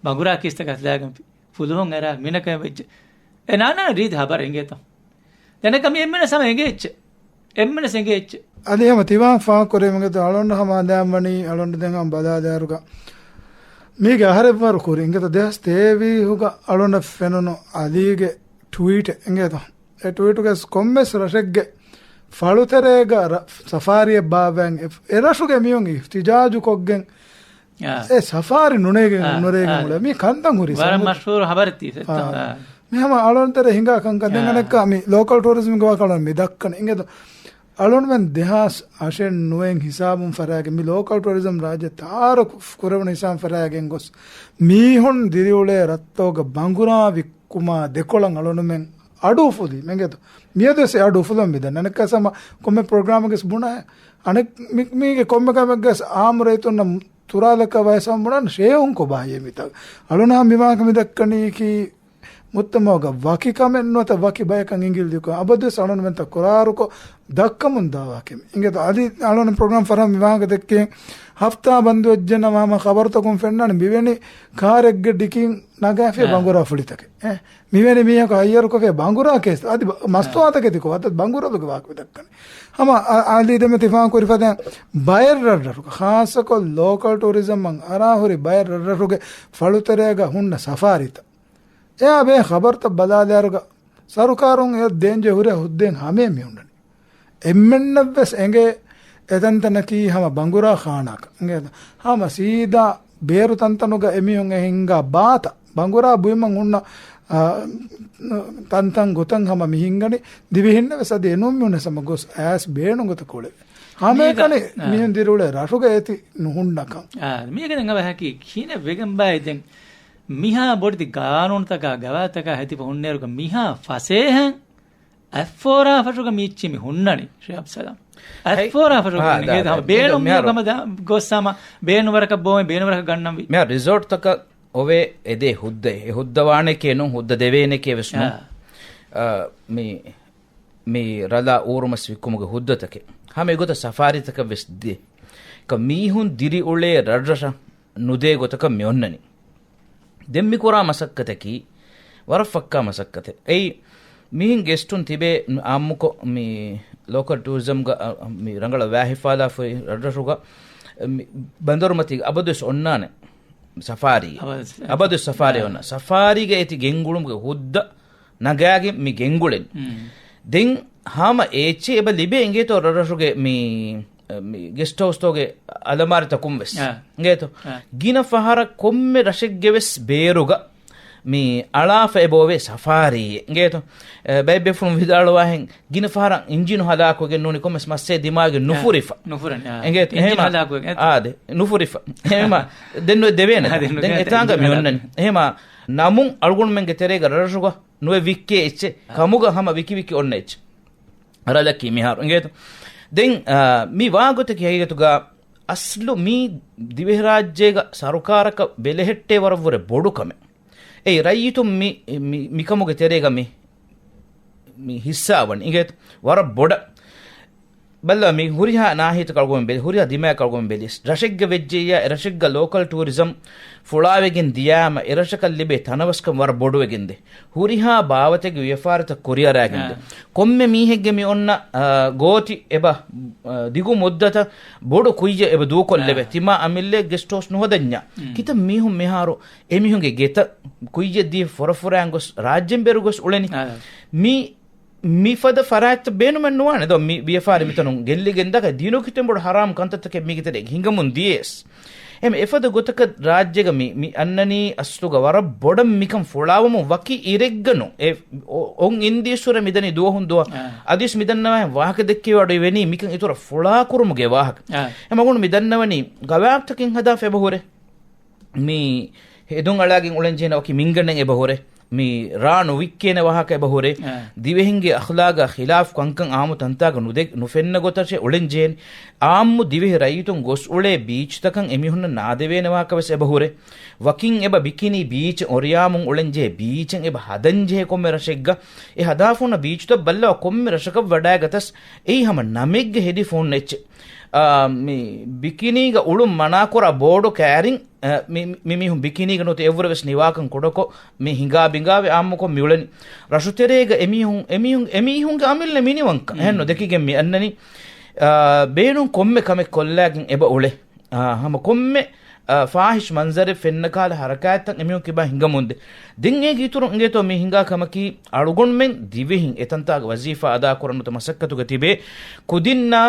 ބަނގުރާ ކީސްތަކެއް އަތުލާގެންފި. ފުލުހުން އެރާ މިނަކަމެއް ވެއްޖެ. އެ ނާނާ ރީތި ހަބަރެއް އިނގޭތޯ. ދެނެކަ މި އެންމެނަސް ހަމަ އެނގޭ އެއްޗެއް. އެންމެނަސް އެނގޭ އެއްޗެއް. އަދި ހަމަ ތިމާ ފާހަގަކުރޭ މިގެތަ އަޅުން ހަމަ އަނދާންވަނީ އަޅުން ދެން ހަމަ ބަލާލާއިރުގަ މީގެ އަހަރެއްވަރު ކުރި އިނގޭތަ ދެހާސް ތޭވީހުގަ އަޅުންނަށް ފެނުނު އަލީގެ ޓްވީޓެއް އިނގޭތަ؟ އެ ޓްވީޓުގަ ކޮންމެސް ރަށެއްގެ ފަޅުތެރޭގަ ރަ-، ސަފާރިއެއް ބާއްވައިގެން އެ، އެ ރަށުގެ މީހުން އިހްތިޖާޖު ކޮށްގެން އާ. އެ ސަފާރި ނުނޭގެން އާ، ނުރޭގެން އާ. އުޅޭ. މީ ކަންތައް ހުރި ވަރަށް ސަމަ-، މަޝްހޫރު ހަބަރެއް ތީ އާ. އާ. މި ހަމަ އަޅުންތެރެ ހިނގާ ކަންކަން. ދެން އާ. އަނެއްކާ މި ލޯކަލް ޓޫރިޒަމްގެ ވާހަކަ މި ދައްކަނީ. އިނގޭތޯ އަޅުންމެން ދެހާސް އަށެއް ނުވައެއް ހިސާބުން ފަރާގެ މި ލޯކަލް ޓޫރިޒަމް ރާއްޖެ ތައާރަފް ކުރެވުނު ހިސާބުން ފަރާގެން ގޮސް މީހުން ދިރިއުޅޭ ރަށްތަކުގަ ބަނގުރާ ވިއްކުމާ ދެކޮޅަށް އަޅުންމެން އަޑު އުފުލީ. އިނގޭތޯ މިއަދުވެސް އެ އަޑު އުފުލަން މިދަނީ. އަނެއްކާ ސަމަ ކޮންމެ ޕްރޮގްރާމެއްގެސް ބުނާ އަނެއް މި-، މީގެ ކޮންމެ ކަމެއްގެސް އާއްމު ރައްޔިތުންނަށް ތުރާލަކަށް ވަޔަސް ހަމަ ބުނާނެ ޝޭހުން ކޮބާހޭ މިތާ. އަޅުން ހަމަ މި ވާހަކަ މި ދައްކަނީކީ މުޖްތަމަޢުގަ ވަކި ކަމެއް ނުވަތަ ވަކި ބަޔަކަށް އިނގިލި ދިއުކަން. އަބަދުވެސް އަޅުންމެން ތަކުރާރުކޮށް ދައްކަމުން ދާ ވާހަކައެއް. އިނގޭތޯ އަދި އަޅުން ޕްރޮގްރާމް ފަރާ މި ވާހަކަ ދެއްކި ހަފްތާ ބަންދުވެއްޖެނަމަ ހަމަ ޚަބަރުތަކުން ފެންނާނެ މިވެނި ކާރެއްގެ ޑިކިން ނަގާފި އާ. ބަނގުރާ ފުޅިތަކެއް. އެ، މިވެނި މީހަކު ހައްޔަރުކޮށްފި ބަނގުރާ ކޭސް. އަދި ބަ-، މަސްތުވާތަކެތި ކޮށް އަދަ ބަނގުރާ ދޮގެ ވާހަކަ ދައްކަނީ. ހަމަ އަ-، އަލީ ދެމެ ތިފާން ކުރި ފަދައިން ބައެއް ރަށްރަށުގަ، ޚާއްޞަކޮށް ލޯކަލް ޓޫރިޒަމްއަށް އަރާހުރި ބައެއް ރަށްރަށުގެ ފަޅުތެރޭގަ ހުންނަ ސަފާރީތައް. އެއާ ބޭ ޚަބަރުތައް ބަލާލާއިރުގަ ސަރުކާރުން އެ ދޭންޖެހޭ ހުރިހާ ހުއްދައިން ހަމައެއް މި ހުންނަނީ. އެންމެންނަށްވެސް އެނގޭ އެތަންތަނަކީ ހަމަ ބަނގުރާ ޚާނާކަށް. އެނގޭތަ؟ ހަމަ ސީދާ ބޭރު ތަންތަނުގަ އެމީހުން އެ ހިންގާ ބާތައް ބަނގުރާ ބުއިމަށް ހުންނަ، އާ، ތަންތަން ގޮތަށް ހަމަ މި ހިންގަނީ. ދިވެހިންނަށް ވެސް އަދި އެނޫން މިހުންނަ ސަމަ ގޮސް އައިސް ބޭނުން ގޮތަށް ކުޅެވޭ. ހަމައެކަނި މީގަ، އާ. މީހުން ދިރިއުޅޭ ރަށުގަ އޭތި ނުހުންނަކަން. އާ، މީގަ ދެން އަވަހަކީ ކިހިނެއް ވެގެން ބާއި ދެން މިހާ ބޮޑެތި ގާނޫނުތަކާ ގަވާއިދުތަކާ ހެދިފަ ހުންނޭރުގަ މިހާ ފަސޭހައިން އަތްފޯރާ ފަށުގަ މީއްޗި މި ހުންނަނީ، ޝޭޚް އަބްދުއްސަލާމް. އަތްފޯރާ ފަށުގަ ހުންނަނީ. ހަމަ ބޭނުން މިހާރު ގޮސް ހަމަ ބޭނުން ވަރަކަށް ބޯވެ، ބޭނުން ވަރަކަށް ގަންނަންވީ. މިހާރު ރިސޯޓްތަކަށް އޮވޭ އެދޭ ހުއްދައެއް. އެ ހުއްދަ ވާނެކޭ ނޫން، ހުއްދަ ދެވޭނެކޭ ވެސް ނޫން. އާ. އާ، މި، މި ރަލާ އޫރުމަސް ވިއްކުމުގެ ހުއްދަތަކެއް. ހަމަ އެގޮތަށް ސަފާރީތަކަށް ވެސް ދޭ. ކަ މީހުން ދިރިއުޅޭ ރަށްރަށަށް ނުދޭ ގޮތަކަށް މި އޮންނަނީ. ދެން މި ކުރާ މަސައްކަތަކީ ވަރަށް ފައްކާ މަސައްކަތެއް. އެއީ މިހިން ގެސްޓުން ތިބޭ އާއްމުކޮށް މި ލޯކަލް ޓޫރިޒަމްގަ، އަ، މި ރަނގަޅަށް ވާހިފާލާފައި ރަށްރަށުގަ މި ބަނދަރުމަތީގަ އަބަދުވެސް އޮންނާނެ ސަފާރީ. އަބަދު، އަބަދު ސަފާރީ އާ. އޮންނާ. ސަފާރީގަ އޭތި ގެންގުޅުމުގެ ހުއްދަ ނަގާގެން މި ގެންގުޅެން. މް. ދެން ހަމަ އޭޗެ އެބަ ލިބޭ އިނގޭތޯ ރަށްރަށުގެ މި، މި ގެސްޓް ހައުސްތޯގެ އަލަމާރިތަކުން ވެސް. އާ. އިނގޭތޯ؟ އާ. ގިނަ ފަހަރަށް ކޮންމެ ރަށެއްގެ ވެސް ބޭރުގަ މި އަޅާފަ އެބައޮވޭ ސަފާރީއެއް. އިނގޭތޯ؟ އެ، ބައެއް ބޭފުޅުން ވިދާޅުވާހެން ގިނަ ފަހަރަށް އިންޖީނު ހަލާކުވެގެން ނޫނީ ކޮންމެސް މައްސައެއް ދިމާގެ އާ. ނުފުރިފަ. ނުފުރަން، އާ. އިނގޭތޯ؟ އިންޖީނު އެހެމަ، ހަލާކުވެގެން. އާ، ދެ، ނުފުރިފަ. އެހެމަ، ދެން ނު ދެވޭނެ. އާ، ދެން ދެން ނު އެތާނގަ ދެ، މި އޮންނަނީ. އެހެމަ، ނަމުން އަޅުގަނޑުމެންގެ ތެރޭގަ ރަށްރަށުގަ ނުވެ ވިއްކޭ އެއްޗެއް. އާ. ކަމުގަ ހަމަ ވިކި ވިކި އޮންނަ އެއްޗެއް. ރަލަކީ މިހާރު އިނގޭތޯ. ދެން، އާ، މި ވާގޮތަކީ ހަގީގަތުގަ އަސްލު މީ ދިވެހިރާއްޖޭގަ ސަރުކާރަކަށް ބެލެހެއްޓޭ ވަރަށްވުރެ ބޮޑު ކަމެއް. އެއީ ރައްޔިތުން މި، މި، މިކަމުގެ ތެރޭގަ މި، މި ހިއްސާވަނީ އިނގޭތޯ ވަރަށް ބޮޑަށް. ބައްލަ މި ހުރިހާ ނާހިޔަތަކަށް އަޅުގަނޑު ބެލި، ހުރިހާ ދިމާއަކަށް އަޅުގަނޑު ބެލި، ރަށެއްގަ ވެއްޖެއްޔާ، އެ ރަށެއްގަ ލޯކަލް ޓޫރިޒަމް ފުޅާވެގެން ދިޔާމަ، އެ ރަށަކަށް ލިބޭ ތަނަވަސްކަން ވަރަށް ބޮޑުވެގެންދޭ. ހުރިހާ ބާވަތެއްގެ ވިޔަފާރިތައް ކުރިއަރާގެންދޭ. އާ. ކޮންމެ މީހެއްގެ މި އޮންނަ، އާ، ގޯތި އެބަ، އާ، ދިގު މުއްދަތަށް ބޮޑު ކުއްޔަށް އެބަ ދޫކޮށްލެވޭ. އާ. ތިމާ އަމިއްލައަށް ގެސްޓް ހައުސް ނުހަދަންޏާ. މް. ކިތައް މީހުން މިހާރު އެމީހުންގެ ގެތައް ކުއްޔަށް ދީ ފޮރަފުރާން ގޮސް ރާއްޖެން ބޭރު ގޮސް އުޅެނީ. އާ. މި މިފަދަ ފަރާތްތައް ބޭނުމެއް ނުވާނެ ދޯ، މި ވިޔަފާރި މިތަނުން ގެއްލިގެން ދާކަށް ދީނު ކިތަން ބޮޑު ހަރާމް ކަންތައްތަކެއް މީގެ ތެރޭގަ ހިނގަމުން ދިޔަސް. އެހެން އެފަދަ ގޮތަކަށް ރާއްޖޭގަ މި، މި އަންނަނީ އަސްލުގަ ވަރަށް ބޮޑަށް މިކަން ފުޅާވަމުން ވަކި އިރެއްގަ ނޫން. އެ އޮ-، އޮން އިންދީސުރެ މިދަނީ ދުވަހުން ދުވަހު. އާ. އަދިސް މިދަންނަވާހެން ވާހަކަ ދެއްކެވި އަޑު އިވެނީ މިކަން އިތުރަށް ފުޅާކުރުމުގެ ވާހަކަ. އާ. އެމަގުނު މި ދަންނަވަނީ ގަވާއިދުތަކެއް ހަދާފަ އެބަ ހުރޭ. މި ހެދުން އަޅާގެން އުޅެން ޖެހޭނެ ވަކި މިންގަނޑެއް އެބަ ހުރޭ. މި ރާ ނުވިއްކޭނެ ވާހަކަ އެބަ ހުރޭ. އާ. ދިވެހިންގެ އަޚްލާގާ ޚިލާފް ކަންކަން އާއްމު ތަންތާގަ ނުދެ-، ނުފެންނަ ގޮތަށޭ އުޅެން ޖެހޭނެ. އާއްމު ދިވެހި ރައްޔިތުން ގޮސް އުޅޭ ބީޗްތަކަށް އެމީހުންނަށް ނާދެވޭނެ ވާހަކަ ވެސް އެބަ ހުރޭ. ވަކިން އެބަ ބިކިނީ ބީޗެއް އޮރިޔާމުން އުޅެން ޖެހޭ ބީޗެއް އެބަ ހަދަން ޖެހޭ ކޮންމެ ރަށެއްގަ. އެ ހަދާފަ ހުންނަ ބީޗުތައް ބައްލަވާ ކޮންމެ ރަށަކަށް ވަޑައިގަތަސް އެއީ ހަމަ ނަމެއްގަ ހެދިފަ ހުންނަ އެއްޗެއް. އާ، މި ބިކިނީގަ އުޅުން މަނާކުރާ ބޯޑު ކައިރިން އަ، މި، މި މީހުން ބިކިނީގަ ނުވަތަ އެއްވުރެ ވެސް ނިވާކަން ކުޑަކޮށް، މި ހިނގާ ބިނގާވެ އާއްމުކޮށް މިއުޅެނީ. ރަށުތެރޭގަ އެމީހުން، އެމީހުން، އެމީހުންގެ އަމިއްލަ މިނިވަންކަން އެހެންނު ދެކިގެން މި އަންނަނީ. އާ، ބޭނުން ކޮންމެ ކަމެއް ކޮށްލާގެން އެބަ އުޅޭ. އާ، ހަމަ ކޮންމެ، އާ، ފާހިޝް މަންޒަރެއް ފެންނަ ކަހަލަ ހަރަކާތްތައް އެމީހުން ކިބާ ހިނގަމުންދޭ. ދެން އޭގެ އިތުރުން އިނގޭތޯ މި ހިނގާ ކަމަކީ، އަޅުގަނޑުމެން ދިވެހިން އެތަންތާގަ ވަޒީފާ އަދާކުރަން ނުވަތަ މަސައްކަތުގަ ތިބޭ ކުދިންނާ،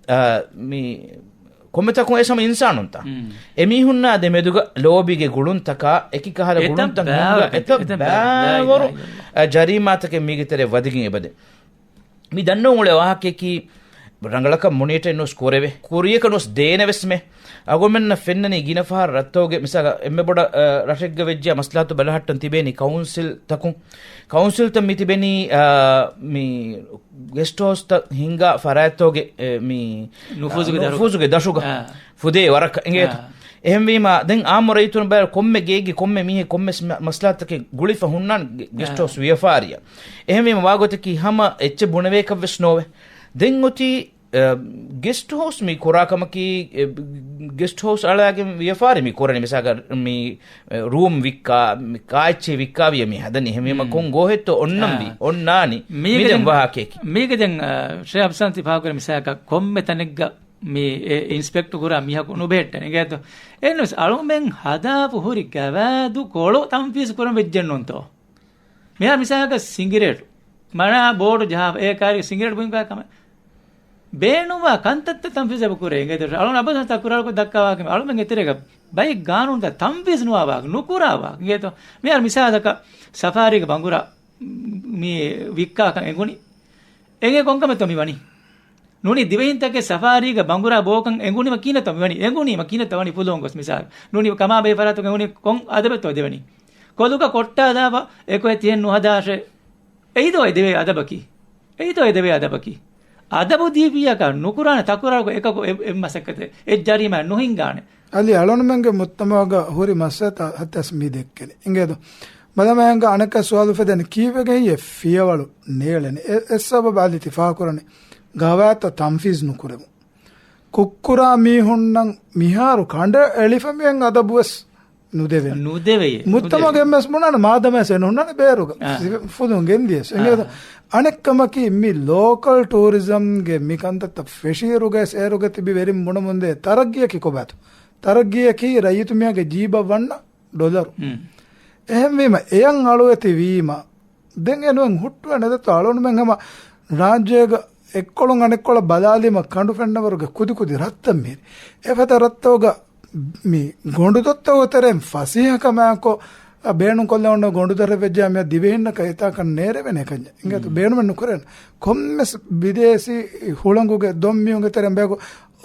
އާ، މި ކޮންމެތަކުން އެ ހަމަ އިންސާނުންތަ؟ މް. އެމީހުންނާ ދެމެދުގަ ލޯބީގެ ގުޅުންތަކާ އެކި ކަހަލަ ގުޅުންތައް ހިންގާ އެތައް ބާވަރު، އެތައް ބާވަރު، އާ، ޖަރީމާތަކެއް މީގެ ތެރޭ ވަދެގެން އެބަދޭ. މި ދަންނަވަން އުޅޭ ވާހަކަޔަކީ ރަނގަޅަކަށް މޮނީޓަރެއް ނުވެސް ކުރެވޭ. ކުރިޔަކަށް ނުވެސް ދޭނެ ވެސްމެ. އަޅުގަނޑުމެންނަށް ފެންނަނީ ގިނަ ފަހަރަށް ރަށްތަކުގެ މިސާލަށް އެންމެ ބޮޑަށް، އާ، ރަށެއްގަ ވެއްޖެ މަސްލަހަތު ބަލަހައްޓަން ތިބޭނީ ކައުންސިލްތަކުން. ކައުންސިލްތައް މި ތިބެނީ، އާ، މި ގެސްޓް ހައުސްތައް ހިންގާ ފަރާތްތަކުގެ، އެ، މި ނުފޫޒުގެ ދަށުގަ. ނުފޫޒުގެ ދަށުގަ. އާ. ފުދޭ ވަރަކަށް އިނގޭތަ؟ އާ. އެހެންވީމަ، ދެން އާއްމު ރައްޔިތުން ބައި ކޮންމެ ގެއެއްގެ ކޮންމެ މީހެއް ކޮންމެސް މަ-، މަސްލަހަތަކެއް ގުޅިފަ ހުންނާނެ ގެ-، ގެސްޓް އާ. ހައުސް ވިޔަފާރިއަށް. އެހެންވީމަ، ވާގޮތަކީ ހަމަ އެއްޗެއް ބުނެވޭކަށް ވެސް ނޯވޭ. ދެން އޮތީ، އެ، ގެސްޓް ހައުސް މި ކުރާ ކަމަކީ، އެ، ގެސްޓް ހައުސް އަޅާގެން ވިޔަފާރި މި ކުރަނީ. މިސާލަކަށް މި، އެ، ރޫމް ވިއްކާ، މި ކާއެއްޗެއް ވިއްކާވިޔަ މި ހަދަނީ. އެހެންވީމަ، މް. ކޮން ގޯހެއްތޯ އޮންނަންވީ، އާ. އޮންނާނީ. މީގެ މިދެން ދެން، ވާހަކަޔަކީ. މީގެ ދެން، އަ، ޝޭ އަފްސާން ތި ފާހަގަކުރި މިސާލަކަށް ކޮންމެ ތަނެއްގަ މި އެ އިންސްޕެކްޓް ކުރާ މީހަކު ނުބެހެއްޓެން އިނގޭތޯ. އެހެންވެސް އަޅުމެން ހަދާފަ ހުރި ގަވާއިދު ކޮޅު ތަންފީޒު ކުރަން ވެއްޖެއްނޫންތޯ. މިހާރު މިސާލަކަށް ސިނގިރޭޓު، މަނާ ބޯޑު ޖަހާފަ އެ ކާރި ސިނގިރޭޓު ބުއިން ކަމެއް. ބޭނުންވާ ކަންތައްތައް ތަންފީޒު އެބަ ކުރޭ އިނގޭތޯ. އަޅުން އަބަދު ތަކުރާރުކޮށް ދައްކާ ވާހަކަ އަޅުމެންގެ ތެރޭގަ ބައެއް ގާނޫނުތައް ތަންފީޒު ނުވާ ވާހަކަ، ނުކުރާ ވާހަކަ އިނގޭތޯ. މިހާރު މިސާލަކަށް ސަފާރީގެ ބަނގުރާ މި ވިއްކާކަން އެނގުނީ. އެނގޭ ކޮންކަމެއްތޯ މި ވަނީ؟ ނޫނީ ދިވެހިންތަކެއް ސަފާރީގަ ބަނގުރާ ބޯކަން އެނގުނީމަ ކިހިނެއްތޯ މި ވަނީ؟ އެނގުނީމަ ކިހިނެއްތޯ ވަނީ ފުލުހުން ގޮސް މިސާލު. ނޫނީ ކަމާބެހޭ ފަރާތުގަ އެނގުނީ ކޮން އަދަބެއްތޯ ދެވެނީ؟ ކޮލުގަ ކޮއްޓާ ދާފަ އެކޮއެ ތިހެން ނުހަދާށޭ. އެއީދޯ އެ ދެވޭ އަދަބަކީ؟ އެއީދޯ އެ ދެވޭ އަދަބަކީ؟ އަދަބު ދީފިއްޔާކަށް ނުކުރާނެ ތަކުރާރުކޮށް އެކަކު އެ، އެއް މަސައްކަތެއް، އެއް ޖަރީމާއެއް ނުހިންގާނެ. އަލީ އަޅުންމެންގެ މުޖްތަމަޢުގަ ހުރި މައްސަލަތައް ހައްތަސް މި ދެއްކެނީ. އިނގޭދޯ؟ ބަލަމާ އެނގަ އަނެއްކާ ސުވާލު ފެދެން ކީއްވެގެން އެ ފިޔަވަޅު ނޭޅެނީ؟ އެ، އެއް ސަބަބަށް އަލި ތި ފާހަގަކުރަނީ ގަވާއިދުތައް ތަންފީޒު ނުކުރެވުން. ކުށްކުރާ މީހުންނަށް މިހާރު ކަނޑައެޅިފަ މިއޮތް އަދަބުވެސް ނުދެވޭ. ނުދެވޭ. މުއްތަމަގެ ނުދެވޭ. އެންމެސް ބުނާނެ މާދަމައެސް އެން ހުންނާނެ ބޭރުގަ. އާ. ފު-، ފުލުން ގެންދިޔަސް. އާ. އެނގޭތަ؟ އަނެއްކަމަކީ މި ލޯކަލް ޓޫރިޒަމްގެ މި ކަންތައްތައް ފެށިއިރުގައިސް އޭރުގަ ތިބި ވެރިން ބުނަމުންދޭ ތަރައްގީއަކީ ކޮބާތޯ؟ ތަރައްގީއަކީ ރައްޔިތު މީހާގެ ޖީބަށް ވަންނަ ޑޮލަރު. މް. އެހެންވީމަ އެޔަށް އަޅުވެތި ވީމަ، ދެން އެ ނުވެން ހުއްޓުވޭ ނެތަ އަޅުންމެން ހަމަ ރާއްޖޭގަ އެއްކޮޅުން އަނެއްކޮޅަށް ބަލާލީމަ ކަނޑު ފެންނަވަރުގެ ކުދި ކުދި ރަށްތައް މިހިރި. އެފަދަ ރަށްތަކުގަ މި ގޮނޑުދޮށްތަކުގެ ތެރެއިން ފަސޭހަކަމާއެކު ބޭނުންކޮށްލަ އޮންނަ ގޮނޑުދޮށް ވެއްޖާ މިއަށް ދިވެހިންނަކަށް އެތާކަށް ނޭރެވޭނެ ކަންޏެއް. އިނގޭތޯ މް. ބޭނުމެއް ނުކުރޭނެ. ކޮންމެސް ބިދޭސީ ހުޅަނގުގެ ދޮންމީހުންގެ ތެރެއިން ބަޔަކު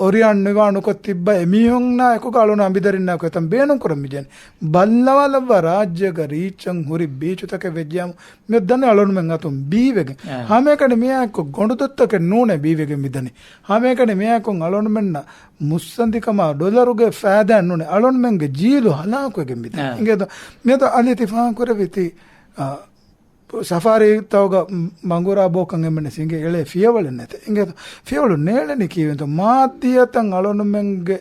އޮރިޔާން ނިވާނުކޮށް ތިއްބަ އެމީހުންނާ އެކުގަ އަޅުން އަނބިދަރިންނާއެކު އެތަން ބޭނުންކުރަން މިޖެން. ބައްލަވާލައްވާ ރާއްޖޭގަ ރީއްޗަށް ހުރި ބީޗުތަކެއް ވެއްޖިއްޔާމު މިއޮއްދަނީ އަޅުންމެން އަތުން ބީވެގެން. އާ. ހަމައެކަނި މިއާއެކު ގޮނޑުދޮށްތަކެއް ނޫނޭ ބީވެގެން މިދަނީ. ހަމައެކަނި މިއާއެކު އަޅުންމެންނަށް މުއްސަނދިކަމާ ޑޮލަރުގެ ފައިދާއެއް ނޫނޭ. އަޅުންމެންގެ ޖީލު ހަލާކުވެގެން މިދަނީ. އާ. އިނގޭތޯ މިއަދު އަލި ތި ފާހަގަކުރެއްވީތީ، އާ، ސަފާރީތަކުގަ މަނގުރާ ބޯކަން އެންމެން ސިނގެ އެޅޭ ފިޔަވަޅެއް ނެތެ. އިނގޭތޯ ފިޔަވަޅު ނޭޅެނީ ކީއްވެތޯ؟ މާއްދިއްޔަތަށް އަޅުންމެންގެ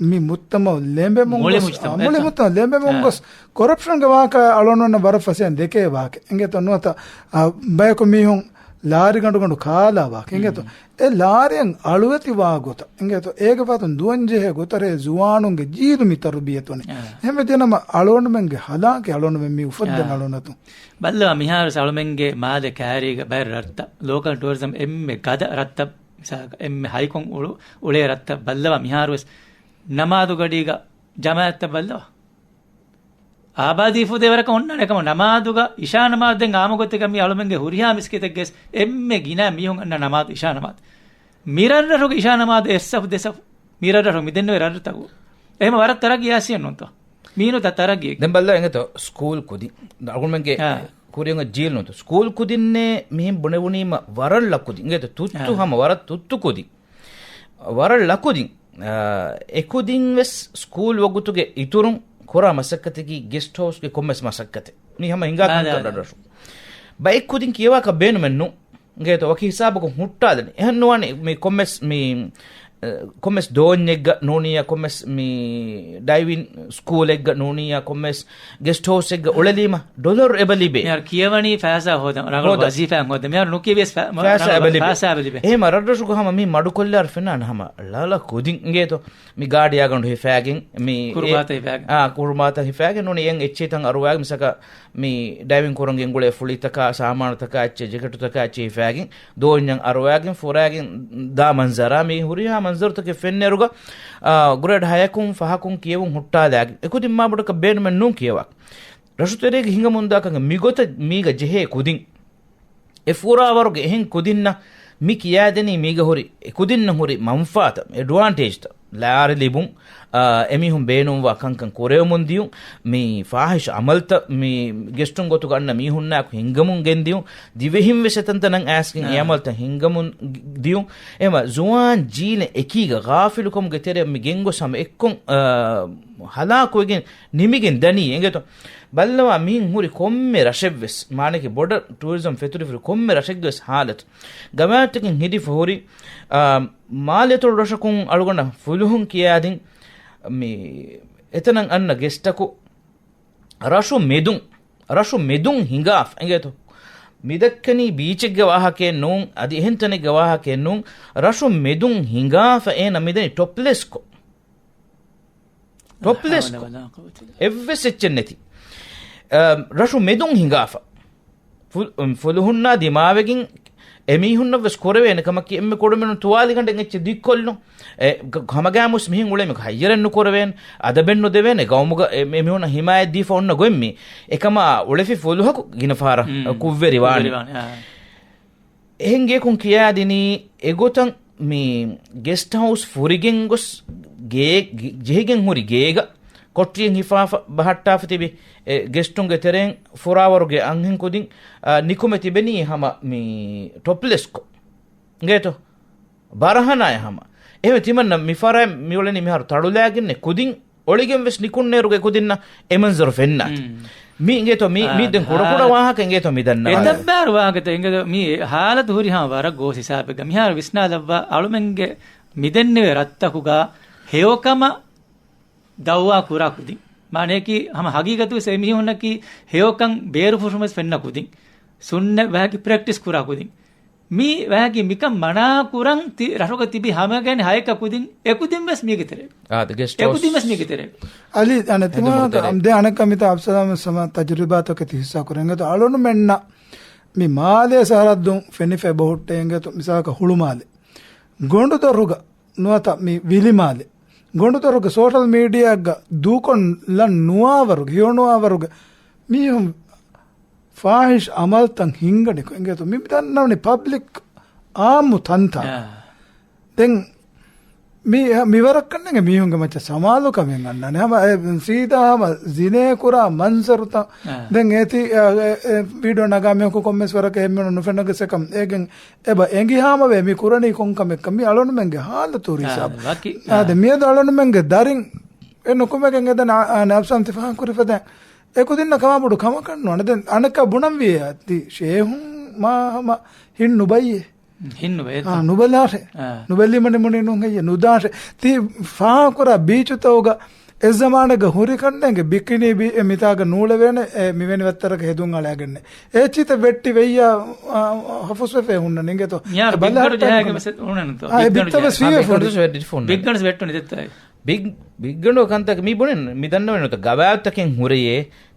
މި މުއްތަމައު ލެމެމުން މުޅި ގޮސް، މުޖްތަމަ، އާ، މުޅި އެތަ. މުއްތަމަ ލެމެމުން އާ. ގޮސް، ކޮރަޕްޝަންގެ ވާހަކަ އަޅުންނަށް ވަރަށް ފަސޭހައިން ދެކޭ ވާހަކަ. އިނގޭތޯ ނުވަތަ، އާ، ބަޔަކު މީހުން ލާރި ގަނޑު ގަނޑު ކާލާ ވާހަކަ. އިނގޭތޯ މް. އެ ލާރިއަށް އަޅުވެތި ވާ ގޮތަށް. އިނގޭތޯ އޭގެ ފަހަތުން ދުވަން ޖެހޭ ގޮތަށް ޒުވާނުންގެ ޖީލު މި ތަރުބިޔަތު ވަނީ. އާ. އެހެންވެއްޖެނަމަ އަޅުންމެންގެ ހަލާކީ އަޅުންމެން މި އުފައްދަން އާ. އަޅުން އަތުން. ބައްލަވާ މިހާރު އަޅުމެންގެ މާލެ ކައިރީގަ ބައެއް ރަށްތައް، ލޯކަލް ޓޫރިޒަމް އެންމެ ގަދަ ރަށްތައް، މިސާލަކަށް އެންމެ ހައިކޮށް އުޅު-، އުޅޭ ރަށްތައް ބައްލަވާ މިހާރުވެސް ނަމާދު ގަޑީގަ ޖަމާއަތްތައް ބައްލަވާ. އާބާދީ ފުދޭ ވަރަކަށް އޮންނާނެ ކަމަށް ނަމާދުގަ އިޝާ ނަމާދު ދެން އާއްމު ގޮތެއްގަ މި އަޅުމެންގެ ހުރިހާ މިސްކިތެއްގެ އެންމެ ގިނަ މީހުން އަންނަ ނަމާދު އިޝާ ނަމާދު. މި ރަށްރަށުގެ އިޝާ ނަމާދު އެއް ސަފު ދެ ސަފު. މި ރަށްރަށު މިދެންނެވި ރަށްރަށްތަކު. އެހެމަ ވަރަށް ތަރައްގީ އާސިޔަން ނޫންތޯ؟ މީނުތަ ތަރައްގީ. ދެން ބައްލަ އެނގޭތޯ ސްކޫލް ކުދިން. އަޅުމެންގެ އާ. ކުރިއަށް ޖީލް ނޫންތޯ. ސްކޫލް ކުދިންނޭ މިހެން ބުނެވުނީމަ ވަރަށް ލަ ކުދިން. އިނގޭތޯ ތުއްތު އާ. ހަމަ ވަރަށް ތުއްތު ކުދިން. ވަރަށް ލަ ކުދިން. އާ، އެކުދިން ވެސް ސްކޫލް ވަގުތުގެ އިތުރުން ކުރާ މަސައްކަތަކީ ގެސްޓް ހައުސްގެ ކޮންމެސް މަސައްކަތެއް. މީ ހަމަ ހިނގާ އާ، ކަންތައް އާ، އާ. ރަށްރަށު. ބައެއް ކުދިން ކިޔަވާކަށް ބޭނުމެއް ނޫން. އިނގޭތޯ ވަކި ހިސާބަކުން ހުއްޓާލަނީ. އެހެން ނުވާނެ މި ކޮންމެސް މި، އަ، ކޮންމެސް ދޯންޏެއްގަ ނޫނިއްޔާ ކޮންމެސް މި ޑައިވިން ސްކޫލެއްގަ ނޫނިއްޔާ ކޮންމެސް ގެސްޓް ހައުސްއެއްގަ އުޅެލީމަ ޑޮލަރު އެބަ ލިބޭ. މިހާރު ކިޔަވަނީ ފައިސާ ހޯދަން، ރަނގަޅު ހޯދަން. ވަޒީފާއެއް ހޯދަން. މިހާރު ނުކިޔަވިޔަސް ފަ-، މަ-، ފައިސާ ރަނގަޅު އެބަ ލިބޭ. ފައިސާ އެބަ ލިބޭ. އެހެމަ ރަށްރަށުގަ ހަމަ މި މަޑުކޮށްލާރު ފެނާނެ ހަމަ ޅަ ޅަ ކުދިން އިނގޭތޯ. މި ގާޑިއާގަނޑު ހިފާގެން، މި ކުރުމާތައް ހިފާގެން. އާ، ކުރުމާތައް ހިފާގެން ނޫނީ އެއްޗެއްތައް އަރުވާގެން މިސަކަ މި ޑައިވިން ކުރަން ގެންގުޅޭ ފުޅިތަކާ، ސާމާނުތަކާ އެއްޗެއް، ޖެކެޓުތަކާ އެއްޗެއް ހިފާގެން، ދޯންޏަށް އަރުވާގެން ފުރާގެން ދާ މަންޒަރާ މި ހުރިހާ މަންޒަރުތަކެއް ފެންނައިރުގަ، އާ، ގްރޭޑް ހަޔަކުން ފަހަކުން ކިޔެވުން ހުއްޓާލާގެން. އެކުދިން މާ ބޮޑަކަށް ބޭނުމެއް ނޫން ކިޔަވާ. ރަށުތެރޭގެ ހިނގަމުންދާކަން މިގޮތަށް މީގަ ޖެހޭ ކުދިން. އެ ފުރާވަރުގެ އެހެން ކުދިންނަށް މި ކިޔާދެނީ މީގަ ހުރި، އެ ކުދިންނަށް ހުރި މަންފާތައް، އެޑްވާންޓޭޖްތައް، ލާރި ލިބުން، އާ، އެމީހުން ބޭނުންވާ ކަންކަން ކުރެވެމުން ދިޔުން، މި ފާހިޝް އަމަލްތައް، މި ގެސްޓުން ގޮތުގަ އަންނަ މީހުންނާއެކު ހިންގަމުން ގެންދިޔުން، ދިވެހިން ވެސް އެތަންތަނަށް އައިސްގެން އެ އާ. އަމަލްތައް ހިންގަމުން ދިޔުން، އެމަ ޒުވާން ޖީލެއް އެކީގަ ޣާފިލުކަމުގެ ތެރެއަށް މި ގެންގޮސް ހަމަ އެއްކޮން، އާ، ހަލާކުވެގެން ނިމިގެން ދަނީ އެނގޭތޯ. ބައްލަވާ މިހެން ހުރި ކޮންމެ ރަށެއްވެސް، މާނައަކީ ބޮޑަށް ޓޫރިޒަމް ފެތުރިފަ ހުރި ކޮންމެ ރަށެއްގެވެސް ހާލަތު. ގަވާއިދުތަކެއް ހިނގިފަ ހުރި، އާ، މާލެތޮޅު ރަށަކުން އަޅުގަނޑަށް ފުލުހުން ކިޔާދިން، މި އެތަނަށް އަންނަ ގެސްޓަކު ރަށު މެދުން، ރަށު މެދުން ހިނގާފަ އެނގޭތޯ. މިދައްކަނީ ބީޗެއްގެ ވާހަކައެއް ނޫން، އަދި އެހެން ތަނެއްގެ ވާހަކައެއް ނޫން، ރަށު މެދުން ހިނގާފަ އޭނަ މިދަނީ ޓޮޕްލެސްކޮށް. ޓޮޕްލެސްކޮށް. ލާ ޙައުލަ ވަލާ ޤުވަތަ އިއްލާ ބިއްލާ. އެއްވެސް އެއްޗެއް ނެތި. އަ، ރަށު މެދުން ހިނގާފަ. ފު-، އު، ފުލުހުންނާ ދިމާވެގެން އެމީހުންނަށްވެސް ކުރެވޭނެ ކަމަކީ އެންމެ ކުޑަމިނުން ތުވާލިގަނޑެއް އެއްޗެއް ދިއްކޮށްލުން. އެ، ގ-، ހަމަގައިމުވެސް މިހެން އުޅޭ މީހަކު ހައްޔަރެއް ނުކުރެވޭނެ، އަދަބެއް ނުދެވޭނެ، ގައުމުގަ އެ، އެމީހުންނަށް ހިމާޔަތް ދީފަ އޮންނަ ގޮތް މީ. އެކަމާ އުޅެފި ފުލުހަކު ގިނަ ފަހަރަށް ހުން. ކުށްވެރިވާނެ. ކުށްވެރިވާނެ، އާ. އެހެން ގެޔަކުން ކިޔާދިނީ އެގޮތަށް މި ގެސްޓް ހައުސް ފުރިގެން ގޮސް ގޭ-، ގި-، ޖެހިގެން ހުރި ގޭގަ ކޮޓަރިއެއް ހިފާފަ ބަހައްޓާފަ ތިބި އެ ގެސްޓުންގެ ތެރެއިން ފުރާވަރުގެ އަންހެން ކުދިން، އާ، ނިކުމެ ތިބެނީ ހަމަ މި ޓޮޕްލެސްކޮށް. އިނގޭތޯ؟ ބަރަހަނާޔަ ހަމަ. އެހެން ތިމަންނަ މި ފަރާތް މިއުޅެނީ މިހާރު ތަޅުލާގެންނެ ކުދިން އޮޅިގެން ވެސް ނިކުންނޭރުގެ ކުދިންނަށް އެ މަންޒަރު ފެންނާތި. މް. މީ އިނގޭތޯ މީ، މީ ދެން ކުޑަ ކުޑަ އާ، ވާހަކަ އިނގޭތޯ މި ދަންނަވާ. އެތައްބާރު ވާހަކަތައް އިނގޭތޯ މީ ހާލަތު ހުރިހާ ވަރަށް ގޯސް ހިސާބެއްގަ. މިހާރު ވިސްނާލައްވާ އަޅުމެންގެ މިދެންނެވި ރަށްތަކުގަ ހެޔޮކަމަށް ދައުވާ ކުރާ ކުދިން. މާނަޔަކީ ހަމަ ހަގީގަތުވެސް އެމީހުންނަކީ ހެޔޮކަން ބޭރުފުށުމެސް ފެންނަ ކުދިން. ސުންނަތް ވަހަކީ ޕްރެކްޓިސް ކުރާ ކުދިން. މި ވަހަކީ މިކަން މަނާ ކުރަން ތި ރަށުގަ ތިބި ހަމަގެން ހައެއްކަ ކުދިން އެކުދިންވެސް މީގެ ތެރޭ. އާ، ދެ ގެސްޓް އެކުދިންވެސް ހައުސް. މީގެ ތެރޭ. އަލި، އަނެއް ހެދުމުގެ ތިމާ ތެރޭ. ދެ އަނެއްކަ މިތާ އަބްސަލާމް ސަމާ ތަޖުރިބާތަކެއް ތި ހިއްސާ ކުރެން ގެތޯ އަޅުނުމެންނަށް މި މާލޭ ސަރަހައްދުން ފެނިފައި ބަހުއްޓޭ އިނގޭތޯ މިސާލަކަށް ހުޅުމާލެ. ގޮނޑުދޮރުގަ ނުވަތަ މި ވިލިމާލެ. ގޮނޑުދޮރުގަ ސޯޝަލް މީޑިއާއެއްގަ ދޫކޮށްލަން ނުވާވަރުގެ، ހެޔޮނުވާވަރުގެ މީހުން ފާހިޝް އަމަލްތައް ހިންގަނިކޮށް އިނގޭތޯ. މި ދަންނަވަނީ ޕަބްލިކް އާއްމު ތަންތާ. އާ. ދެން މި، މިވަރަށް ކަންނޭނގެ މީހުންގެ މައްޗަށް ސަމާލުކަމެއް އަންނާނެ. ހަމަ އެ ސީދާ ހަމަ ޒިނޭ ކުރާ މަންޒަރުތައް. އާ. ދެން އޭތި، އާ، އެ، އެ ވީޑިއޯ ނަގާ މީހަކު ކޮންމެސް ވަރަކަށް އެހެންމެނުން ނުފެންނަ ގޮސް އެކަން އޭގެން އެބަ އެނގި ހާމަވޭ މި ކުރަނީ ކޮން ކަމެއްކަން. މި އަޅުނުމެންގެ ހާލަތު ހުރި އާ، ހިސާބު. ވަކި، އާ، އާ. ދެ މިއަދު އަޅުނުމެންގެ ދަރިން އެ ނުކުމެގެން އެދަން އާ، އާ، ނަފްސާން ތި ފާހަގަކުރި ފަދައިން އެކުދިންނަށް ކަމާ ބޮޑު ކަމަކަށް ނުވާނެ. ދެން އަނެއްކާ ބުނަން ވިއޭ ތި ޝޭހުން މާ ހަމަ ހިން ނުބައްޔޭ. ހިން ނުބައްޔޭ. އާ، ނުބަލާށޭ. އާ. ނުބެލީމަ ނިމުނީ ނޫން ހެއްޔޭ؟ ނުދާށޭ. ތި ފާހަގަކުރާ ބީޗުތަކުގަ އެ ޒަމާނެއްގަ ހުރި ކަންނޭނގެ ބިކިނީ ބީޗް އެ މިތާގަ ނޫޅެވޭނެ އެ މިވެނި ވައްތަރަކަށް ހެދުން އަޅާގެންނެ. އެ އެޗިތައް ވެއްޓި ވެއްޔާ، އާ، ހަފުސްވެފަ ހުންނަން އިނގޭތޯ. މިހާރު އެ ބިއްގަނޑު ބަލަހައްޓަން ޖަހާގެން ހުންނަ. ވެސް ހުންނަންތޯ؟ އާ، އެ ބިއްގަނޑު ބިއްތައް ވެސް ޖަހާ. ވީވެ ބިއްގަނޑު ފުނޑި. ވެސް ވެއްޓި ފުންނަ. ބިއްގަނޑު ވެސް ވެއްޓުނީ ދެއްތޯ އޭ؟ ބިގް، ބިއްގަނޑު ކަންތަކަށް މި ބުނެން، މި ދަންނަވަނީ ނުތަ ގަވާއިދުތަކެއް ހުރެޔޭ،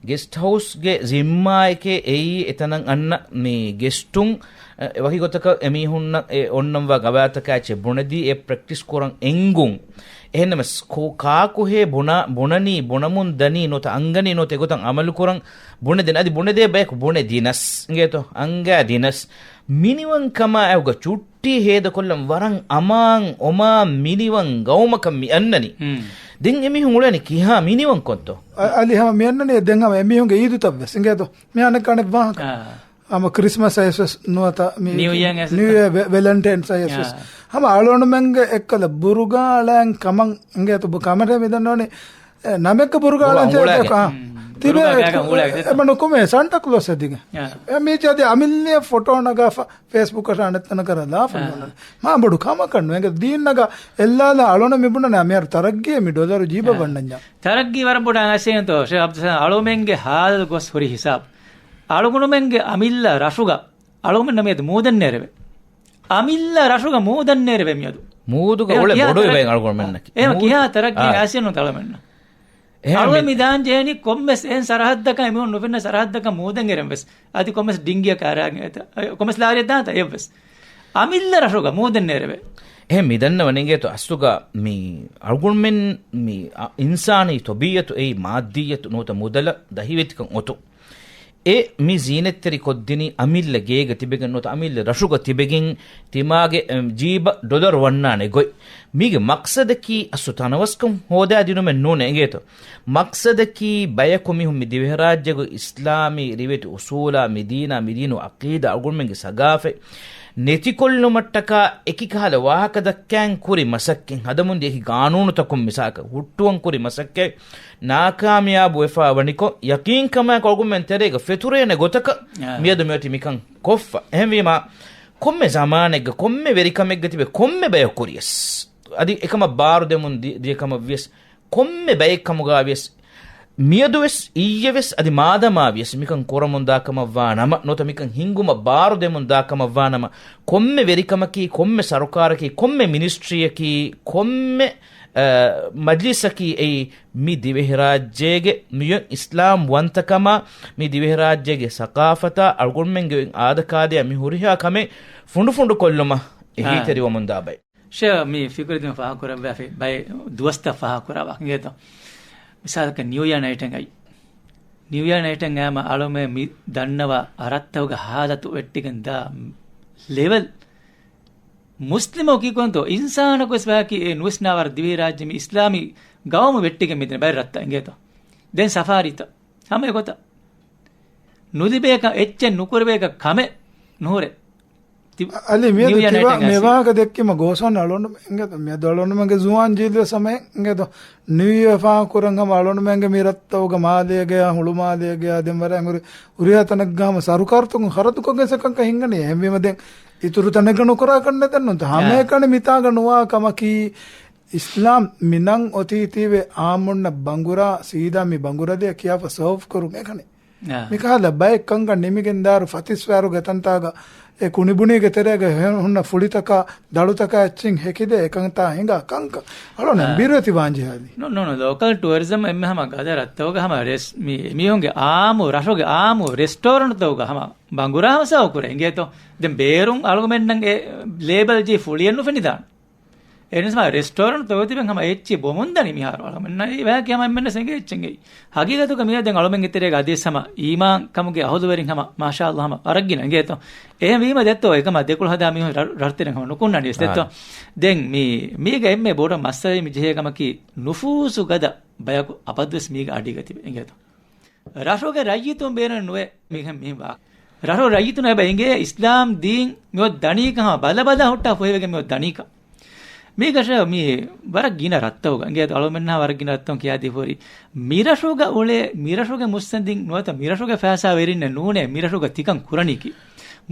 ގެސްޓް ހައުސްގެ ޒިންމާއެކޭ އެއީ އެތަނަށް އަންނަ މި ގެސްޓުން، އެ، ވަކި ގޮތަކަށް އެމީހުންނަށް އެ އޮންނަންވާ ގަވާއިދުތަކާ އެއްޗެއް ބުނެދީ އެ ޕްރެކްޓިސް ކުރަން އެނގުން. އެހެންނަމަސް ކޯ، ކާކުހޭ ބުނާ، ބުނަނީ، ބުނަމުން ދަނީ ނުތަ އަންގަނީ ނުތަ އެގޮތަށް އަމަލު ކުރަން ބުނެދޭނެ. އަދި ބުނެދޭ ބަޔަކު ބުނެދިނަސް އިނގޭތޯ، އަންގާ ދިނަސް. މިނިވަން ކަމާ އެއުގަ ޗުއްޓީ ހޭދަކޮށްލަން ވަރަށް އަމާން އޮމާން މިނިވަން ގައުމަކަށް މި އަންނަނީ. ހުން. ދެން އެމީހުން އުޅެނީ ކިހާ މިނިވަން ކޮންތޯ؟ އަ-، އަލި ހަމަ މި އަންނަނީ ދެން ހަމަ އެމީހުންގެ އީދުތައް ވެސް އިނގޭތޯ. މި އަނެއް އަނެއް ވާހަކަ. އާ. ހަމަ ކްރިސްމަސް އައިސް ވެސް ނުވަތަ މި ނިއު އިޔާ އައިސް ނިއު އިޔާ ވެ-، ވެލެންޓައިންސް އައިސް ވެސް. އާ. ހަމަ އަޅުގަނޑުމެންގެ އެއްކަލަ ބުރުގާ އަޅައިން ކަމަށް އިނގޭތޯ ބު-، ކަމަށް މި ދަންނަވަނީ އެ، ނަމެއްގަ ބުރުގާ ބުރުގާ އަޅަން އުޅާގެ. ތިބެ-، ހުން. ބުރުގާ ގާގަ އުޅާގެ. އެ، އެބަ ނުކުމޭ ސަންޓަ ކްލޯސް އެދިގެ. އާ. އެ، މީ ޖަދި އަމިއްލަ ފޮޓޯ ނަގާފަ ފޭސްބުކަށް އަނެއްތަނަކަށް ލާފަ އާ. ނޫން. މާ ބޮޑު ކަމަކަށް ނުވޭ. އެނގޭ ދީން ނަގާ އެއްލާލާ އަޅުނަ މި ބުނަނާ މިހާރު ތަރައްގީ މި ޑޮލަރު ޖީބަށް އާ. ވަންނަންޏާ. ތަރައްގީ ވަރަށް ބޮޑަށް އައިސޭންތޯ، ޝޭޚް އަބްދުއްސަލާމް އަޅުމެންގެ ހާލަތު ގޮސް ހުރި ހިސާބު. އަޅުގަނޑުމެންގެ އަމިއްލަ ރަށުގަ އަޅުގަނޑު މިއަދު މޫދަން ނެރެވޭ. އަމިއްލަ ރަށުގަ މޫދަން ނެރެވޭ މިއަދު. މޫދުގަ އެހެން އުޅެ ކިހާ ބޮޑުވެ ތަރައް-، ބައި އަޅުގަނޑުމެންނަކީ. އެހެން މޫ-، ކިހާ ތަރައްގީ އާ. އައިސެއް ނުތަ އަޅުމެންނަށް. އެހެން އަޅުގަނޑު މި-، މި ދާން ޖެހެނީ ކޮންމެސް އެހެން ސަރަހައްދަކަށް އެމީހުން ނުފެންނަ ސަރަހައްދަކަށް މޫދަން އެރެން ވެސް. އަދި ކޮންމެސް ޑިންގިއަކަށް އަރާގެން އެތަ-، އެ، ކޮންމެސް ލާރިއެއް ދާންތަ އެއްވެސް. އަމިއްލަ ރަށުގަ މޫދަން ނެރެވޭ. އެހެން މި ދަންނަވަނީ އިނގޭތޯ އަސްލުގަ މި އަޅުގަނޑުމެން މި އަ-، އިންސާނީ ތަބީއަތު އެއީ މާއްދިއްޔަތު ނުވަތަ މުދަލަށް ދަހިވެތިކަން އޮތުން. އެ މި ޒީނަތްތެރި ކޮށްދިނީ އަމިއްލަ ގޭގަ ތިބެގެން ނުވަތަ އަމިއްލަ ރަށުގަ ތިބެގެން ތިމާގެ، އެ، ޖީބަށް ޑޮލަރު ވަންނާނެ ގޮތް. މީގެ މަޤްޞަދަކީ އަސްލު ތަނަވަސްކަން ހޯދާދިނުމެއް ނޫނޭ އިނގޭތޯ. މަޤްޞަދަކީ ބަޔަކު މީހުން މި ދިވެހިރާއްޖޭގަ އިސްލާމީ ރިވެތި އުސޫލާ މި ދީނާ މި ދީނު އަޤީދާ އަޅުގަނޑުމެންގެ ސަގާފަތް ނެތިކޮށްލުމަށްޓަކާ އެކި ކަހަލަ ވާހަކަ ދައްކައިން ކުރި މަސައްކަތް ހަދަމުންދިޔަ އެކި ގާނޫނުތަކުން މިސާލަކަށް ހުއްޓުވަން ކުރި މަސައްކަތް ނާކާމިޔާބު ވެފާ ވަނިކޮށް، ޔަޤީންކަމާއެކު އަޅުގަނޑުމެން ތެރޭގަ ފެތުރޭނެ ގޮތަކަށް އާ. މިއަދު މިއޮތީ މިކަން ކޮށްފަ. އެހެންވީމާ، ކޮންމެ ޒަމާނެއްގަ، ކޮންމެ ވެރިކަމެއްގަ ތިބެ ކޮންމެ ބަޔަކު ކުރިޔަސް، އަދި އެކަމަށް ބާރު ދެމުން ދި-، ދިޔަ ކަމަށް ވިޔަސް، ކޮންމެ ބައެއް ކަމުގަ ވިޔަސް، މިއަދު ވެސް، އިއްޔެ ވެސް، އަދި މާދަމާ ވިޔަސް، މިކަން ކުރަމުން ދާ ކަމަށް ވާ ނަމަ، ނުވަތަ މިކަން ހިންގުމަށް ބާރު ދެމުން ދާ ކަމަށް ވާ ނަމަ، ކޮންމެ ވެރިކަމަކީ، ކޮންމެ ސަރުކާރަކީ، ކޮންމެ މިނިސްޓްރީއަކީ، ކޮންމެ، އަ، މަޖްލިސަކީ އެއީ، މި ދިވެހިރާއްޖޭގެ މިއޮތް އިސްލާމް ވަންތަކަމާ، މި ދިވެހިރާއްޖޭގެ ސަޤާފަތާ، އަޅުގަނޑުމެންގެ އޮތް އާދަކާދަޔާ މި ހުރިހާ ކަމެއް ފުނޑުފުނޑުކޮށްލުމަށް އާ. އެހީތެރިވަމުންދާ ބައެއް. ޝޭ، މި ފިކުރު ދިނުން ފާހަގަކުރައްވާފައި ބައެއް ދުވަސްތައް ފާހަގަކުރާ ވާހަކަ އިނގޭތޯ. މިސާލަކަށް ނިއު އިޔާ ނައިޓެއް އައި. ނިއު އިޔާ ނައިޓެއް އައީމަ އަޅުމެ މި ދަންނަވާ ރަށްތަކުގެ ހާލަތު ވެއްޓިގެން ދާ ލެވެލް. މުސްލިމަކު ކީކުންތޯ އިންސާނަކު ވެސް ވާކީ އެ ނުވިސްނާވާރު ދިވެހިރާއްޖެ މި އިސްލާމީ ގައުމު ވެއްޓިގެން މިދިން ބައެއް ރަށްތައް އިނގޭތޯ. ދެން ސަފާރީތައް ހަމަ އެގޮތަށް. ނުލިބޭކަށް އެއްޗެއް ނުކުރެވޭކަށް ކަމެއް ނުހުރޭ. ތި-، އަލި މިއަދު ނިއު އިޔާ ތިބާ ނައިޓެއް މި އައިސް. ވާހަކަ ދެއްކީމަ ގޯސްވަން އަޅުނު އިނގޭތޯ، މިއަދު އަޅުނުމެންގެ ޒުވާން ޖީލު ވެސް ހަމަ އެ އިނގޭތޯ، ނިއު އިޔާ ފާހަގަކުރަން ހަމަ އަޅުނުމެންގެ މި ރަށްތަކުގަ މާލޭގަޔާ ހުޅުމާލޭގަޔާ ދެން ވަރަށް ހުރި، ހުރިހާ ތަނެއްގަ ހަމަ ސަރުކާރުތަކުން ޚަރަދުކޮށްގެން ސަކަންކަ ހިންގަނީ. އެހެންވީމަ ދެން އިތުރު ތަނެއްގަ ނުކުރާ ކަންނެތެއް ނުންތަ؟ އާ. ހަމައެކަނި މިތާގަ ނުވާ ކަމަކީ އިސްލާމް މި ނަން އޮތީތީވެ އާއްމުންނަށް ބަނގުރާ، ސީދާ މި ބަނގުރަލޭ ކިޔާފަ ސާވް ކުރުން އެކަނި. އާ. މިކަހަލަ ބައެއް ކަންކަން ނިމިގެންދާއިރު ފަތިސްވާރުގެ ތަންތާގަ އެ ކުނިބުނީގެ ތެރޭގަ ހެ-، ހުންނަ ފުޅިތަކާ، ދަޅުތަކާ އެއްޗިން ހެކިދޭ އެކަންތާ ހިނގާ ކަންކަން. އަޅުން އާ. ބިރުވެތި ވާންޖެހާލީ. ނޫން، ނޫން، ނޫން. ލޯކަލް ޓުއަރިޒަމް އެންމެ ހަމަ ގަދަ ރަށްތަކުގަ ހަމަ ރެސް-، މި-، މީހުންގެ އާއްމު، ރަށުގެ އާއްމު ރެސްޓޯރަންޓްތަކުގަ ހަމަ ބަނގުރާ ހަމަ ސާވް ކުރޭ އިނގޭތޯ. ދެން ބޭރުން އަޅުގަމެންނަށް އެ ލޭބަލް ޖެހި ފުޅިއެއް ނުފެނިދާނެ. އެހެންސް މާ ރެސްޓޯރަންޓް ތަކުގަ ތިބެން ހަމަ އެއްޗެއް ބޮމުން ދަނީ މިހާރު އަޅަމެންނަށް އެ ވާހަކަ ހަމަ އެންމެންނަށް އެނގޭ އެއްޗެއް އެއީ. ހަގީގަތުގަ މިއަދު ދެން އަޅުމެންގެ ތެރޭގަ އަދިވެސް ހަމަ އީމާން ކަމުގެ އަހުލުވެރިން ހަމަ މާޝާﷲ ހަމަ ވަރަށް ގިނަ އިނގޭތޯ. އެހެން ވީމަ ދެއްތޯ އެކަމާ ދެކޮޅު ހަދާ މީހުން ރަ-، ރަށްތެރެން ހަމަ ނުކުންނާނީ ވެސް ދެއްތޯ. އާ. ދެން މި-، މީގަ އެންމެ ބޮޑަށް މައްސަލައެއް މި ޖެހޭ ކަމަކީ ނުފޫޒު ގަދަ ބަޔަކު އަބަދުވެސް މީގަ އަޑީގަ ތިބެ އިނގޭތޯ. ރަށުގެ ރައްޔިތުން ބޭނުން ނުވޭ މިހެން މިހެން ވާ. ރަށު ރައްޔިތުން އެބަ އިނގޭ އިސްލާމް ދީން މިއޮތް ދަނީކަ ހަމަ ބަލަ ބަލަ ހުއްޓާ ފޮހެވެގެން މިއޮތް ދަނީކަ. މީގަށަ މި ވަރަށް ގިނަ ރަށްތަކުގަ އިނގޭ އަޅުމެންނާ ވަރަށް ގިނަ ރަށްތަކުން ކިޔާދީ ހުރި. މިރަށުގަ އުޅޭ، މިރަށުގެ މުއްސަނދިން ނުވަތަ މިރަށުގެ ފައިސާވެރިންނެއް ނޫނޭ މިރަށުގަ ތިކަން ކުރަނީކީ.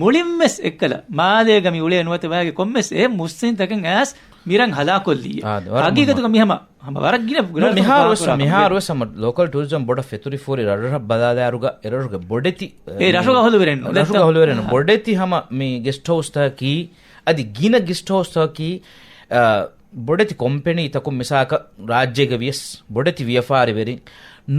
މުޅިންވެސް އެއްކަލަ މާލޭގަ މި އުޅޭ ނުވަތަ ވާގެ ކޮންމެސް އެ މުއްސަނދިތަކެއް އައިސް މިރަށް ހަލާކޮށްލީ. އާ، ވަރަށް ހަގީގަތުގަ މި ހަމަ ހަމަ ވަރަށް ގިނަ ނޫން، މިހާރުވެސް، މިހާރުވެސް ހަމަ ލޯކަލް ޓޫރިޒަމް ބޮޑަށް ފެތުރިފޫރި ރަށްރަށް ބަލާލާއިރުގަ އެރަށުގެ ބޮޑެތި، އެ، މި ރަށުގަ އަހުލުވެރިން، ރަށުގަ އަހުލުވެރިން އާ. ބޮޑެތި ހަމަ މި ގެސްޓް ހައުސްތަކަކީ، އަދި ގިނަ ގެސްޓް ހައުސްތަކަކީ، އާ، ބޮޑެތި ކޮމްޕެނީތަކުން މިސާކަށް ރާއްޖޭގެ ވިޔަސް ބޮޑެތި ވިޔަފާރިވެރިން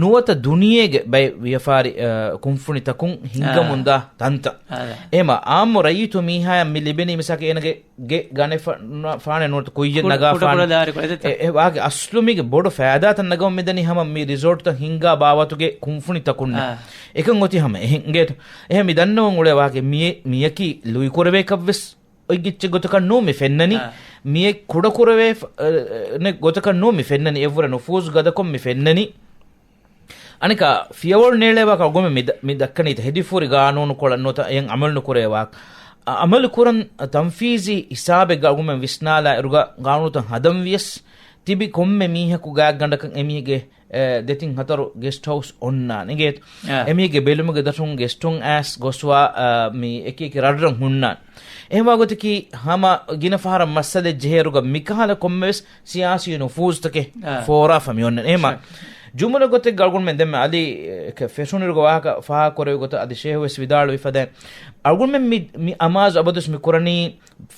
ނުވަތަ ދުނިޔޭގެ ބައެއް ވިޔަފާރި، އާ، ކުންފުނިތަކުން ހިންގަމުންދާ އާ. ތަންތަން. އާ. އެހެމަ އާއްމު ރައްޔިތު މީހާޔަށް މި ލިބެނީ މިސާކަށް އޭނަގެ ގެ ގަނެފަ-، ފާނެ ނޫންތަ ކުއްޔެއް ކުޑަ-، ނަގާ ކުޑަ ފާނެ. ކުޑަ ދާރިކޮޅެއް ދެތަ؟ އެ، އެ ވާގެ އަސްލު މީގެ ބޮޑު ފައިދާތައް ނަގަމުން މިދަނީ ހަމަ މި ރިސޯޓްތައް ހިންގާ ބާވަތުގެ ކުންފުނިތަކުންނެ. އާ. އެކަން އޮތީ ހަމަ އެހެން އިނގޭތަ؟ އެހެން މި ދަންނަވަން އުޅޭ ވާގެ މިއެ-، މިޔަކީ ލުއިކުރެވޭކަށްވެސް އޮތް އެއްޗެއް ގޮތަކަށް ނޫން މި ފެންނަނީ. އާ. މިއެ ކުޑަކުރެވޭ ފަ-، އަ، އަ، ނެ ގޮތަކަށް ނޫން މި ފެންނަނީ. އެއްވުރެ ނުފޫޒު ގަދަކޮށް މި ފެންނަނީ. އަނެކާ ފިޔަވަޅު ނޭޅޭވާކަށް އަޅުގަނޑުމެން މި ދަ-، މި ދައްކަނީތަ ހެދިފޫރި ގާނޫނުކޮޅަށް ނުވަތަ އެހެން އަމަލު ނުކުރޭވާ. އަ-، އަމަލު ކުރަން ތަންފީޒީ ހިސާބެއްގަ އަޅުގަނޑުމެން ވިސްނާލާ އިރުގަ ގާނޫނުތައް ހަދަން ވިޔަސް ތިބި ކޮންމެ މީހަކު ގާތްގަނޑަކަށް އެމީހެއްގެ، އެ، ދެތިން ހަތަރު ގެސްޓް ހައުސް އޮންނާނެ އިނގޭތަ؟ އާ. އެމީހެއްގެ ބެލުމުގެ ދަށުން ގެސްޓުން އައިސް ގޮސްވާ، އާ، މި އެކި އެކި ރަށްރަށް ހުންނާނެ. އެހެންވާ ގޮތަކީ ހަމަ ގިނަ ފަހަރަށް މައްސަލައެއް ޖެހޭއިރުގަ މިކަހަލަ ކޮންމެވެސް ސިޔާސީ ނުފޫޒުތަކެއް އާ. ފޯރާފަ މި އޮންނަނީ. އެހެމަ ޝަ. ޖުމުލަ ގޮތެއްގަ އަޅުގަނޑުމެން ދެންމެ އަލީ، އެ، ކެ-، ފެށުނުއިރުގަ ވާހަކަ ފާހަގަކުރެއްވި ގޮތަށް އަދި ޝޭހު ވެސް ވިދާޅުވި ފަދައިން އަޅުގަނޑުމެން މި، މި އަމާޒު އަބަދުވެސް މި ކުރަނީ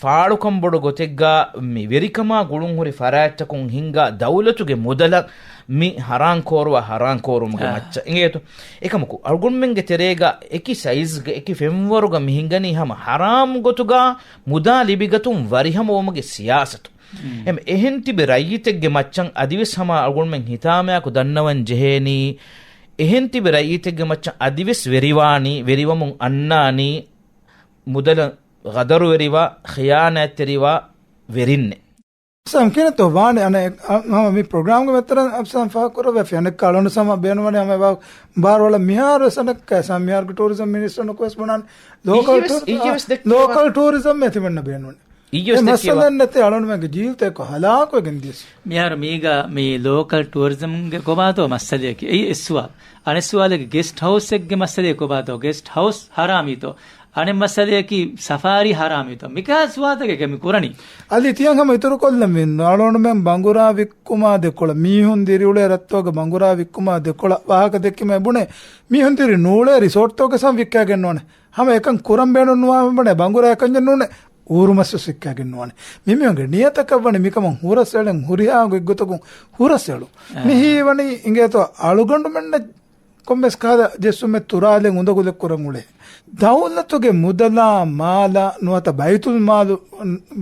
ފާޅުކަން ބޮޑު ގޮތެއްގަ މި ވެރިކަމާ ގުޅުންހުރި ފަރާތްތަކުން ހިންގާ ދައުލަތުގެ މުދަލަށް މި ހަރާން ކޯރުވާ، ހަރާން ކޯރުމުގެ އާ. މައްޗަށް އިނގޭތޯ. އެކަމަކު އަޅުގަނޑުމެންގެ ތެރޭގަ އެކި ސައިޒްގެ އެކި ފެންވަރުގަ މި ހިނގަނީ ހަމަ ހަރާމް ގޮތުގަ މުދާ ލިބިގަތުން ވަރިހަމަވުމުގެ ސިޔާސަތު. މް. އެހެން އެހެން ތިބި ރައްޔިތެއްގެ މައްޗަށް އަދިވެސް ހަމަ އަޅުގަނޑުމެން ހިތާމަޔާކު ދަންނަވަން ޖެހޭނީ، އެހެން ތިބި ރައްޔިތެއްގެ މައްޗަށް އަދިވެސް ވެރިވާނީ، ވެރިވަމުން އަންނާނީ، މުދަލަށް ޣަދަރުވެރިވާ، ޚިޔާނާތްތެރިވާ ވެރިންނެއް. ސަމް ކިނަތޯ ވާނެ އަނެއް، އަ، ހަމަ މި ޕްރޮގްރާމްގެ މެތަރަށް އަފްސާން ފާހަގަކުރައްވައިފި އަނެއްކާ އަޅުން ސަމަ ބޭނުންވަނީ ހަމަ އެބާ ބާރު އަޅަ މިހާރު ވެސް އަނެއްކާ ސަމް މިހާރުގެ ޓޫރިޒަމް މިނިސްޓަރ ނުކުވެސް ބުނާނެ. ލޯކަލް އިއްޔެވެސް، ޓޫރި-، އިއްޔެވެސް ދެއްކޭ ލޯކަލް ޓޫރިޒަމް އެތިމަންނަ ބޭނުން. އިއްޔެވެސް އެ ދެއްކޭ މައްސަލަ ވާ. ނެތޭ އަޅުންމެންގެ ޖީލްތައް އެއްކޮށް ހަލާކުވެގެން ދިޔަސް. މިހާރު މީގަ މި ލޯކަލް ޓޫރިޒަމްގެ ކޮބާތޯ މައްސަލަޔަކީ. އެއީ އެއް ސުވާލު. އަނެއް ސުވާލެއް ގެސްޓް ހައުސްއެއްގެ މައްސަލަޔަކީ ކޮބާތޯ؟ ގެސްޓް ހައުސް ހަރާމީތޯ؟ އަނެއް މައްސަލަޔަކީ ސަފާރީ ހަރާމީތޯ؟ މިކަހަލަ ސުވާލުތަކެއް މި ކުރަނީ. އަލި ތިޔަން ހަމަ އިތުރުކޮށްލަން މި އަޅުންމެން ބަނގުރާ ވިއްކުމާ ދެކޮޅަށް، މީހުން ދިރިއުޅޭ ރަށްތަކުގެ ބަނގުރާ ވިއްކުމާ ދެކޮޅަށް ވާހަކަ ދެއްކީމަ ބުނޭ، މީހުން ދިރި ނޫޅޭ ރިސޯޓްތަކުގެ ސަމް ވިއްކާގެން ނޫނޭ. ހަމަ އެކަން ކުރަން ބޭނުން ނުވާ ބުނޭ ބަނގުރާ އެކަންޏެއް ނޫނޭ. އޫރުމަސް ވެސް ވިއްކާގެން ނުވާނެ. މިމީހުންގެ ނިޔަތަކަށް ވަނީ މިކަމުން ހުރަސް އެޅެން ހުރިހާ ގޮތްގޮތަކުން ހުރަސް އެޅުން. އާ. މިހީވަނީ އިނގޭތޯ އަޅުގަނޑުމެންނަށް ކޮންމެސް ކަހަލަ ޖެއްސުމެއް ތުރާލެއް އުނދަގުލެއް ކުރަން އުޅޭ. ދައުލަތުގެ މުދަލާ މާލާ ނުވަތަ ބައިތުލް މާލު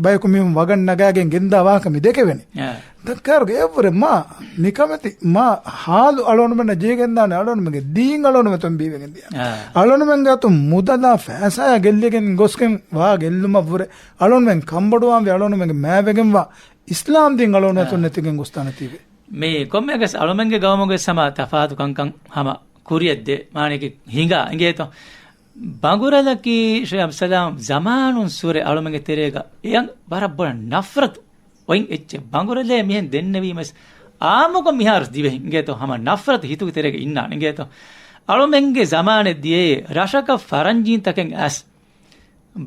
ބަޔަކު މީހުން ވަގަށް ނަގާގެން ގެންދާ ވާހަކަ މި ދެކެވެނީ. އާ. ދައްކާއިރުގަ އެއަށްވުރެ މާ ނިކަމެތި މާ ހާލު އަޅުގަނޑުމެންނަށް ޖެހިގެންދާނެ އަޅުގަނޑުމެންގެ ދީން އަޅުގަނޑުމެން ބީވެގެން ދިޔަ. އާ. އަޅުގަނޑުމެންގެ އަތުން މުދަލާ ފައިސާއާ ގެއްލިގެން ގޮސްގެން ވާ ގެއްލުމަށްވުރެ އަޅުގަނޑުމެން ކަންބޮޑުވާންވީ އަޅުގަނޑުމެންގެ މާވެގެންވާ އިސްލާމް ދީން އަޅުގަނޑުމެން އާ. އަތުން ނެތިގެން ގޮސްދާނެތީވެ. މި ކޮންމެއަކަސް އަޅުމެންގެ ގައުމުގެ ސަމާ ތަފާތު ކަންކަން ހަމަ ކުރިއަށްދޭ މާނައަކީ ހިނގާ އިނގޭތޯ. ބަނގުރަލަކީ ޝޭޚް އަބްދުއްސަލާމް ޒަމާނުން ސުރެ އަޅުމެންގެ ތެރޭގަ އެޔަން ވަރަށް ބޮޑަށް ނަފްރަތު އޮތް އެއްޗެއް. ބަނގުރަލޭ މިހެން ދެންނެވީމަސް އާއްމުކޮށް މިހާރު ދިވެހިން އިނގޭތޯ ހަމަ ނަފްރަތު ހިތުގެ ތެރޭގަ އިންނާނެ އިނގޭތޯ. އަޅުމެންގެ ޒަމާނެއް ދިޔައޭ ރަށަކަށް ފަރަންޖީންތަކެއް އައިސް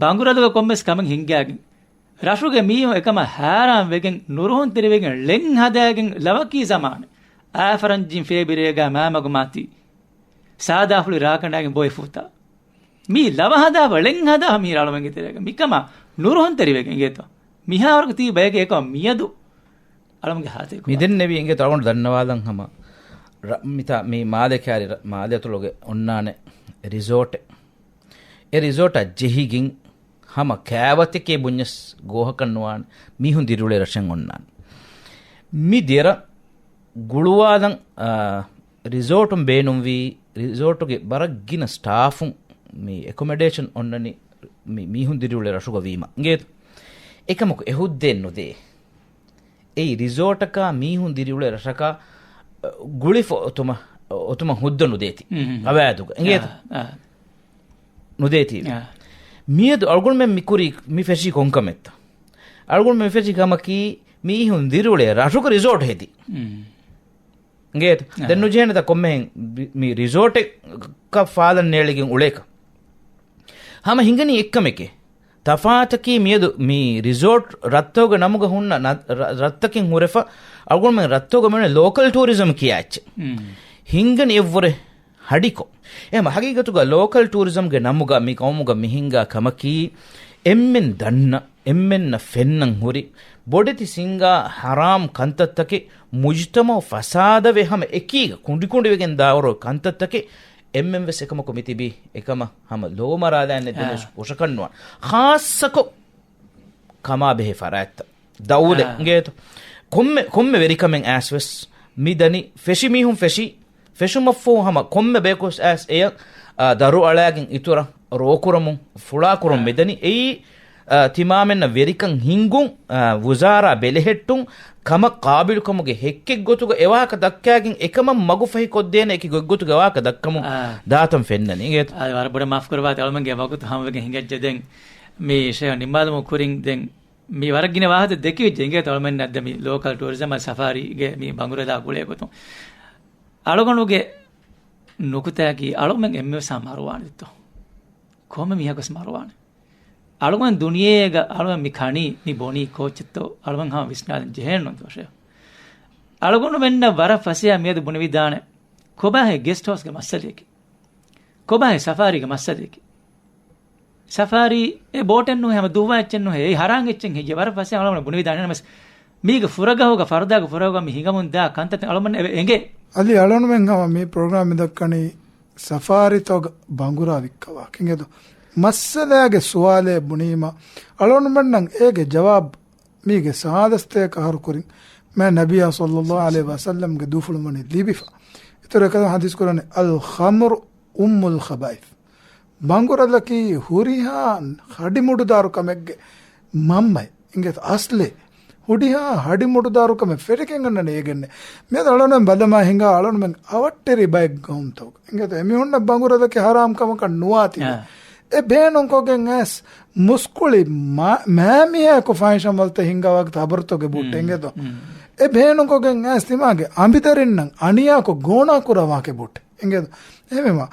ބަނގުރަލުގަ ކޮންމެސް ކަމެއް ހިންގާގެން ރަށުގެ މީހުން އެކަމަށް ހައިރާން ވެގެން، ނުރުހުންތެރިވެގެން ޅެން ހަދާގެން ލަވަކީ ޒަމާނެއް. އާފަރަންޖީން ފޭބިރޭގާ މާމަގު މާތީ ސާދާފުޅި ރާކަނޑާގެން ބޮއެ ފޫތާ. މީ ލަވަ ހަދާފަ، ޅެން ހަދާފަ މީ އަޅުމެންގެ ތެރޭގަ. މިކަމާ ނުރުހުންތެރިވެގެން އިނގޭތޯ. މިހާވަރަކަށް ތީ ބަޔެކޭ އެކަމަށް މިއަދު އަޅުމެންގެ ހާތެއް ކުރާ. މިދެންނެވީ އިނގޭތޯ އަޅުގަނޑު ދަންނަވާލަން ހަމަ ރަ-، މިތާ މި މާލެ ކާރި ރަ-، މާލެ އަތޮޅުގެ އޮންނާނެ ރިސޯޓެއް. އެ ރިސޯޓަށް ޖެހިގެން ހަމަ ކާވަތެކޭ ބުންޏަސް ގޯހަކަށް ނުވާނެ. މީހުން ދިރިއުޅޭ ރަށެއް އޮންނާނެ. މި ދެރަ ގުޅުވާލަން، އާ، ރިސޯޓުން ބޭނުންވީ، ރިސޯޓުގެ ވަރަށް ގިނަ ސްޓާފުން މި އެކޮމެޑޭޝަން އޮންނަނީ މި މީހުން ދިރިއުޅޭ ރަށުގަ ވީމަ. އިނގޭތަ؟ އެކަމަކު އެ ހުއްދައެއް ނުދޭ. އެއީ ރިސޯޓަކާ މީހުން ދިރިއުޅޭ ރަށަކާ، އަ، ގުޅިފަ އޮތުމަށް، އޮތުމަށް ހުއްދަ ނުދޭތީ. މް. އަވާދުގަ. އިނގޭތަ؟ އާ، އާ. ނުދޭތީ. އާ. މިއަދު އަޅުގަނޑުމެން މި ކުރީ، މި ފެށީ ކޮންކަމެއްތަ؟ އަޅުގަނޑުމެން މި ފެށީ ކަމަކީ މީހުން ދިރިއުޅޭ ރަށުގަ ރިސޯޓް ހެދި. މް. އިނގޭތަ؟ އާ. ދެން ނުޖެހޭނެތަ ކޮންމެހެން ބި-، މި ރިސޯޓެއް ކަ ފާލަން ނޭޅިގެން އުޅޭކަ؟ ހަމަ ހިނގަނީ އެއްކަމެކޭ. ތަފާތަކީ މިއަދު މި ރިސޯޓް ރަށްތަކުގެ ނަމުގަ ހުންނަ ނަ-، ރަ-، ރަށްތަކެއް ހުރެފަ، އަޅުގަނޑުމެން ރަށްތަކުގަ މިއުޅެނީ ލޯކަލް ޓޫރިޒަމް ކިޔާ އެއްޗެއް. މް. ހިނގަނީ އެއްވުރެ ހަޑިކޮށް. އެހެން ހަގީގަތުގަ ލޯކަލް ޓޫރިޒަމްގެ ނަމުގަ މި ގައުމުގަ މި ހިނގާ ކަމަކީ، އެންމެން ދަންނަ، އެންމެންނަށް ފެންނަން ހުރި، ބޮޑެތި ސިނގާ ހަރާމް ކަންތައްތަކެއް، މުޖުތަމައު ފަސާދަވެ ހަމަ އެކީގަ ކުނޑިކުނޑިވެގެން ދާވަރު ކަންތައްތަކެއް، އެންމެން ވެސް އެކަމަކު މި ތިބީ، އެކަމަށް ހަމަ ލޯ މަރާލާނެ ދެނެސް އާ. ހުށަކަންނުވާ. ޚާއްޞަކޮށް ކަމާ ބެހޭ ފަރާތްތައް. ދައުލަތް އާ. އިނގޭތޯ. ކޮންމެ، ކޮންމެ ވެރިކަމެއް އައިސް ވެސް މި ދަނީ ފެށި މީހުން ފެށި، ފެށުމަށްފަހު ހަމަ ކޮންމެ ބަޔަކު ވެސް އައިސް އެޔަށް، އާ، ދަރު އަޅާގެން އިތުރަށް ރޯކުރަމުން، ފުޅާކުރަމުން އާ. މިދަނީ. އެއީ، އާ، ތިމާމެންނަށް ވެރިކަން ހިންގުން، އާ، ވުޒާރާ ބެލެހެއްޓުން، ކަމަށް ޤާބިލުކަމުގެ ހެއްކެއް ގޮތުގަ އެވާހަކަ ދައްކާގެން އެކަމަށް މަގުފަހި ކޮށްދޭނެ އެކި ގޮތްގޮތުގެ ވާހަކަ ދައްކަމުން އާ. ދާތަން ފެންނަނީ. އާ، ވަރަށް ބޮޑަށް މާފު ކުރައްވާތި އަޅުމެންގެ ވަގުތު ހަމަވެގެން ހިނގައްޖެ ދެން. މި ޝޭހް ނިންމާލުމުގެ ކުރިން ދެން މި ވަރަށް ގިނަ ވާހަކަ ދެކިވެއްޖެ އިނގޭތޯ އަޅުމެންނަށް ދެ މި ލޯކަލް ޓޫރިޒަމް ސަފާރީގެ މި ބަނގުރަލާ ގުޅޭ ގޮތުން. އަޅުގަނޑުގެ ނުކުތާއަކީ އަޅުމެން އެންމެވެސް މަރުވާނެތޯ؟ ކޮންމެ މީހަކުވެސް މަރުވާނެ. އަޅުގަނޑު ދުނިޔޭގަ އަޅުގަނޑު މި ކަނީ، މި ބޮނީ ކޯއްޗެއްތޯ؟ އަޅުގަނޑު ހަމަ ވިސްނާލަން ޖެހޭނެ ނޫންތޯ ޝޭހް؟ އަޅުގަނޑުމެންނަށް ވަރަށް ފަސޭހަ މިއަދު ބުނެވިދާނެ ކޮބާހޭ ގެސްޓް ހައުސްގެ މައްސަލަޔަކީ؟ ކޮބާހޭ ސަފާރީގެ މައްސަލަޔަކީ؟ ސަފާރީ އެ ބޯޓެއް ނުހޭ، ހަމަ ދުއްވާ އެއްޗެއް ނުހޭ، އެއީ ހަރާން އެއްޗެއް ހެއްޔޭ؟ ވަރަށް ފަސޭހަ އަޅުގަނޑު ބުނެވިދާނެ. ނަމަވެސް މީގެ ފުރަގަހުގަ، ފަރުދާގެ ފުރަގަހުގަ މި ހިނގަމުން ދާ ކަންތައްތައް އަޅުމެންނަށް އެ-، އެނގޭ. އަލީ އަޅުގަނޑުމެން ހަމަ މި ޕްރޮގްރާމް މި ދައްކަނީ ސަފާރީތަކުގަ ބަނގުރާ ވިއްކަވާ ކިނގެދު މައްސަލައިގެ ސުވާލެއް ބުނީމަ، އަޅުގަނޑުމެންނަށް އޭގެ ޖަވާބު މީގެ ސާދަސްތޭކަ އަހަރު ކުރިން މާ ނަބިއްޔާ ޞައްލައްލާހު ޢަލައިހި ވަސައްލަމްގެ ދޫފުޅުން ވަނީ ލިބިފަ. އިތުރަށް އެކަލަ ޙަދީޘް ކުރަނީ، "الخمر أم الخبائث." ބަނގުރަލަކީ ހުރިހާ ހަޑިމުޑުދާރު ކަމެއްގެ މަންމައެއް. އިނގޭތަ އަސްލެއް. ހުރިހާ ހަޑިމުޑުދާރު ކަމެއް ފެށިގެން އަންނަނީ އޭގެންނޭ. މިއަދު އަޅުގަނޑުމެން ބަލަމާ ހިނގާ އަޅުގަނޑުމެން އަވަށްޓެރި ބައެއް ގައުމުތަކުގަ. އިނގޭތަ އެމީހުންނަށް ބަނގުރަލަކީ ޙަރާމް ކަމަކަށް ނުވާތީވެ. އާ. އެ ބޭނުންކޮށްގެން އައިސް މުސްކުޅި މާ-، މާމީހާއެކު ފާހިޝް އަމަލުތައް ހިންގާ ވާހަކަ ހަބަރުތަކުގެ ބޫޓް މް. އިނގޭތޯ. މް. އެ ބޭނުންކޮށްގެން އައިސް ތިމާގެ އަނބިދަރިންނަށް އަނިޔާކޮށް ގޯނާ ކުރާ ވާހަކަ ބޫޓް އިނގޭތޯ. އެހެންވީމަ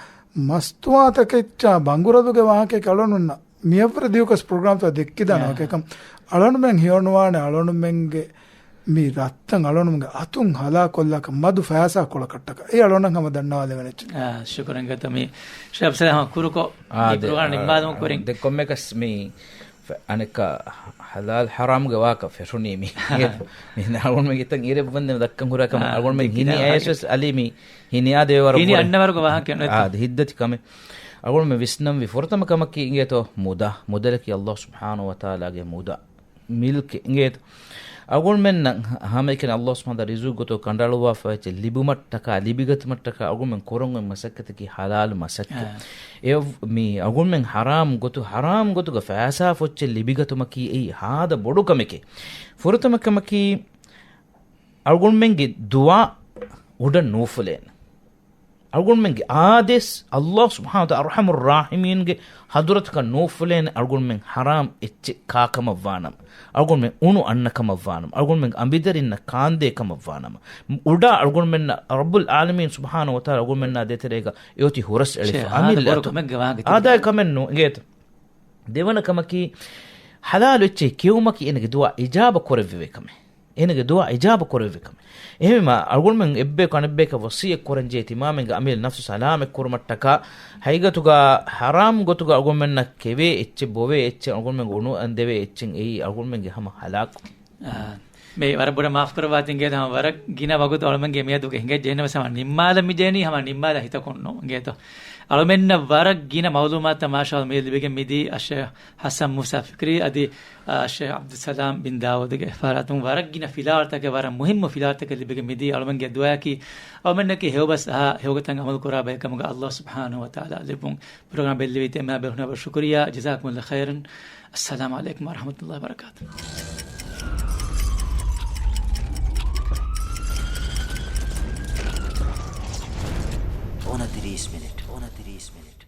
މަސްތުވާތަކެއްޗާ ބަނގުރަލުގެ ވާހަކައެކޭ އަޅުގަނޑުންނަށް މިއަށްވުރެ ދިޔުކަސް ޕްރޮގްރާމްތައް ދެއްކިދާނެ އާ. ވާހަކައެއް ކަމަށް އަޅުގަނޑުމެން ހެޔޮނުވާނެ އަޅުގަނޑުމެންގެ މި ރަށްތައް އަޅުގަނޑުމެންގެ އަތުން ހަލާކޮށްލާކަށް މަދު ފައިސާ ކޮޅަކަށްޓަކާ. އެ އަޅުގަނޑަށް ހަމަ ދަންނަވާލެވޭނެ އެއްޗެއް. އާ، ޝުކުރަން ގަތު މި ޝޭޚް އަފްޒަލް ހަމަ ކުރުކޮށް އާ، މި ދެ-، ޕްރޮގްރާމް އާ، ނިންމާލުމުގެ ކުރިން. ދެ ކޮންމެއަކަސް މި ފެ-، އަނެއްކާ ހަލާލް ހަރާމްގެ ވާހަކަ ފެށުނީ މި. މި އަޅުގަނޑުމެން އިތަން އިރެއްވަންދެން ދައްކަން ހުރާ ކަމަށް އާ، އަޅުގަނޑުމެން ދެ ހިނި ކިތާ އަޔަސް ވެސް އަލީ މި ހިނިއާދެވޭ ވަރަށް ހިނި ބޮޑަށް. އަންނަވަރުގެ ވާހަކަ ނެތް. އާ، ދެ ހިތްދަތި ކަމެއް. އަޅުގަނޑުމެން ވިސްނަންވީ ފުރަތަމަ ކަމަކީ އިނގޭތޯ މުދާ. މުދަލަކީ ﷲ ސުބްޙާނަހޫ ވަތަޢާލާގެ މުދާ. މިލްކެއް އިނގޭތަ؟ އަޅުގަނޑުމެންނަށް ހަމައެކަނި ﷲ ސުބްޙާނަހޫ ވަތަޢާލާ ރިޒުޤު ގޮތުގަ ކަނޑައަޅުއްވާފައިވެއްޖެ ލިބުމަށްޓަކާ، ލިބިގަތުމަށްޓަކާ އަޅުގަނޑުމެން ކުރަން އޮތް މަސައްކަތަކީ ޙަލާލު މަސައްކަތް. އާ. އެ މި އަޅުގަނޑުމެން ޙަރާމް ގޮތު، ޙަރާމް ގޮތުގަ ފައިސާ ފޮއްޗެއް ލިބިގަތުމަކީ އެއީ ހާދަ ބޮޑު ކަމެކޭ. ފުރަތަމަ ކަމަކީ އަޅުގަނޑުމެންގެ ދުޢާ އުޑަށް ނޫފުލޭނެ. އަޅުގަނޑުމެންގެ އާދޭސް، ﷲ ސުބްޙާނަހޫ ވަތަޢާލާ އަރްޙަމުއްރާޙިމީންގެ ޙަޟްރަތަކަށް ނޫފުލޭނެ. އަޅުގަނޑުމެން ޙަރާމް އެއްޗެއް ކާކަމަށްވާނަމަ، އަޅުގަނޑުމެން އުނު އަންނަކަމަށްވާނަމަ، އަޅުގަނޑުމެން އަނބިދަރިންނަށް ކާންދޭކަމަށްވާނަމަ، އުޑާ އަޅުގަނޑުމެންނަށް ރައްބުލް ޢާލަމީން ސުބްޙާނަހޫ ވަތަޢާލާ އަޅުގަނޑުމެންނާ ދޭތެރޭގަ އެއޮތީ ހުރަސް އެޅިފަ. އަމިއްލަ އަތު. އާދައިގެ ކަމެއް ނޫން އިނގޭތަ. ދެވަނަ ކަމަކީ، ޙަލާލު އެއްޗެއް ކެއުމަކީ އޭނަގެ ދުޢާ އިޖާބަ ކުރެއްވެވޭ ކަމެއް. އޭނަގެ ދުޢާ އިޖާބަ ކުރެއްވި ކަމެއް. އެހެންވީމާ، އަޅުގަނޑުމެން އެއްބަޔަކު އަނެއްބަޔަކަށް ވަޞިއްޔަތް ކުރަންޖެހޭ، ތިމާމެންގެ އަމިއްލަ ނަފްސު ސަލާމަތް ކުރުމަށްޓަކާ، ހަގީގަތުގަ ޙަރާމް ގޮތުގަ އަޅުގަނޑުމެންނަށް ކެވޭ އެއްޗެއް، ބޮވޭ އެއްޗެއް، އަޅުގަނޑުމެން އޮނުއަންދެވޭ އެއްޗެއް، އެއީ އަޅުގަނޑުމެންގެ ހަމަ ހަލާކު. އާ، މޭ ވަރަށް ބޮޑަށް މާފު ކުރައްވާތި އިނގޭތޯ. ހަމަ ވަރަށް ގިނަ ވަގުތު އަޅުމެންގެ މިއަދުގެ ހިނގައްޖެ. އެހެންނަމަވެސް ހަމަ ނިންމާލަން މި ޖެހެނީ ހަމަ ނިންމާލަން ހިތަކުން ނޫން އިނގޭތޯ. އަޅުމެންނަށް ވަރަށް ގިނަ މަޢުލޫމާތުތައް މާޝާﷲ މި ލިބިގެން މިދީ އައްޝޭޚް ޙަސަން މޫސާ ފިކްރީ އަދި އައްޝޭޚް ޢަބްދުއްސަލާމް ބިން ދާވޫދުގެ ފަރާތުން ވަރަށް ގިނަ ފިލާވަޅުތަކެއް، ވަރަށް މުހިއްމު ފިލާވަޅުތަކެއް ލިބިގެން މިދީ. އަޅުމެންގެ ދުޢާއަކީ އަޅުމެންނަކީ ހެޔޮބަސް އަހާ ހެޔޮގޮތަށް ޢަމަލު ކުރާ ބައެއް ކަމުގަ ﷲ ސުބްޙާނަހޫ ވަތަޢާލާ ލިބުން. ޕްރޮގްރާމް ބެއްލެވި އެންމެހާ ބޭފުޅުންނަށް ވަރަށް ޝުކުރިއްޔާ. ޖަޒާކުމުﷲ ޚައިރަން. އައްސަލާމު ޢަލައިކުމް ވަރަޙްމަތުﷲ ވަބަރަކާތުހު. އުނަތިރީސް މިނިޓް. އުނަތިރީސް މިނިޓް.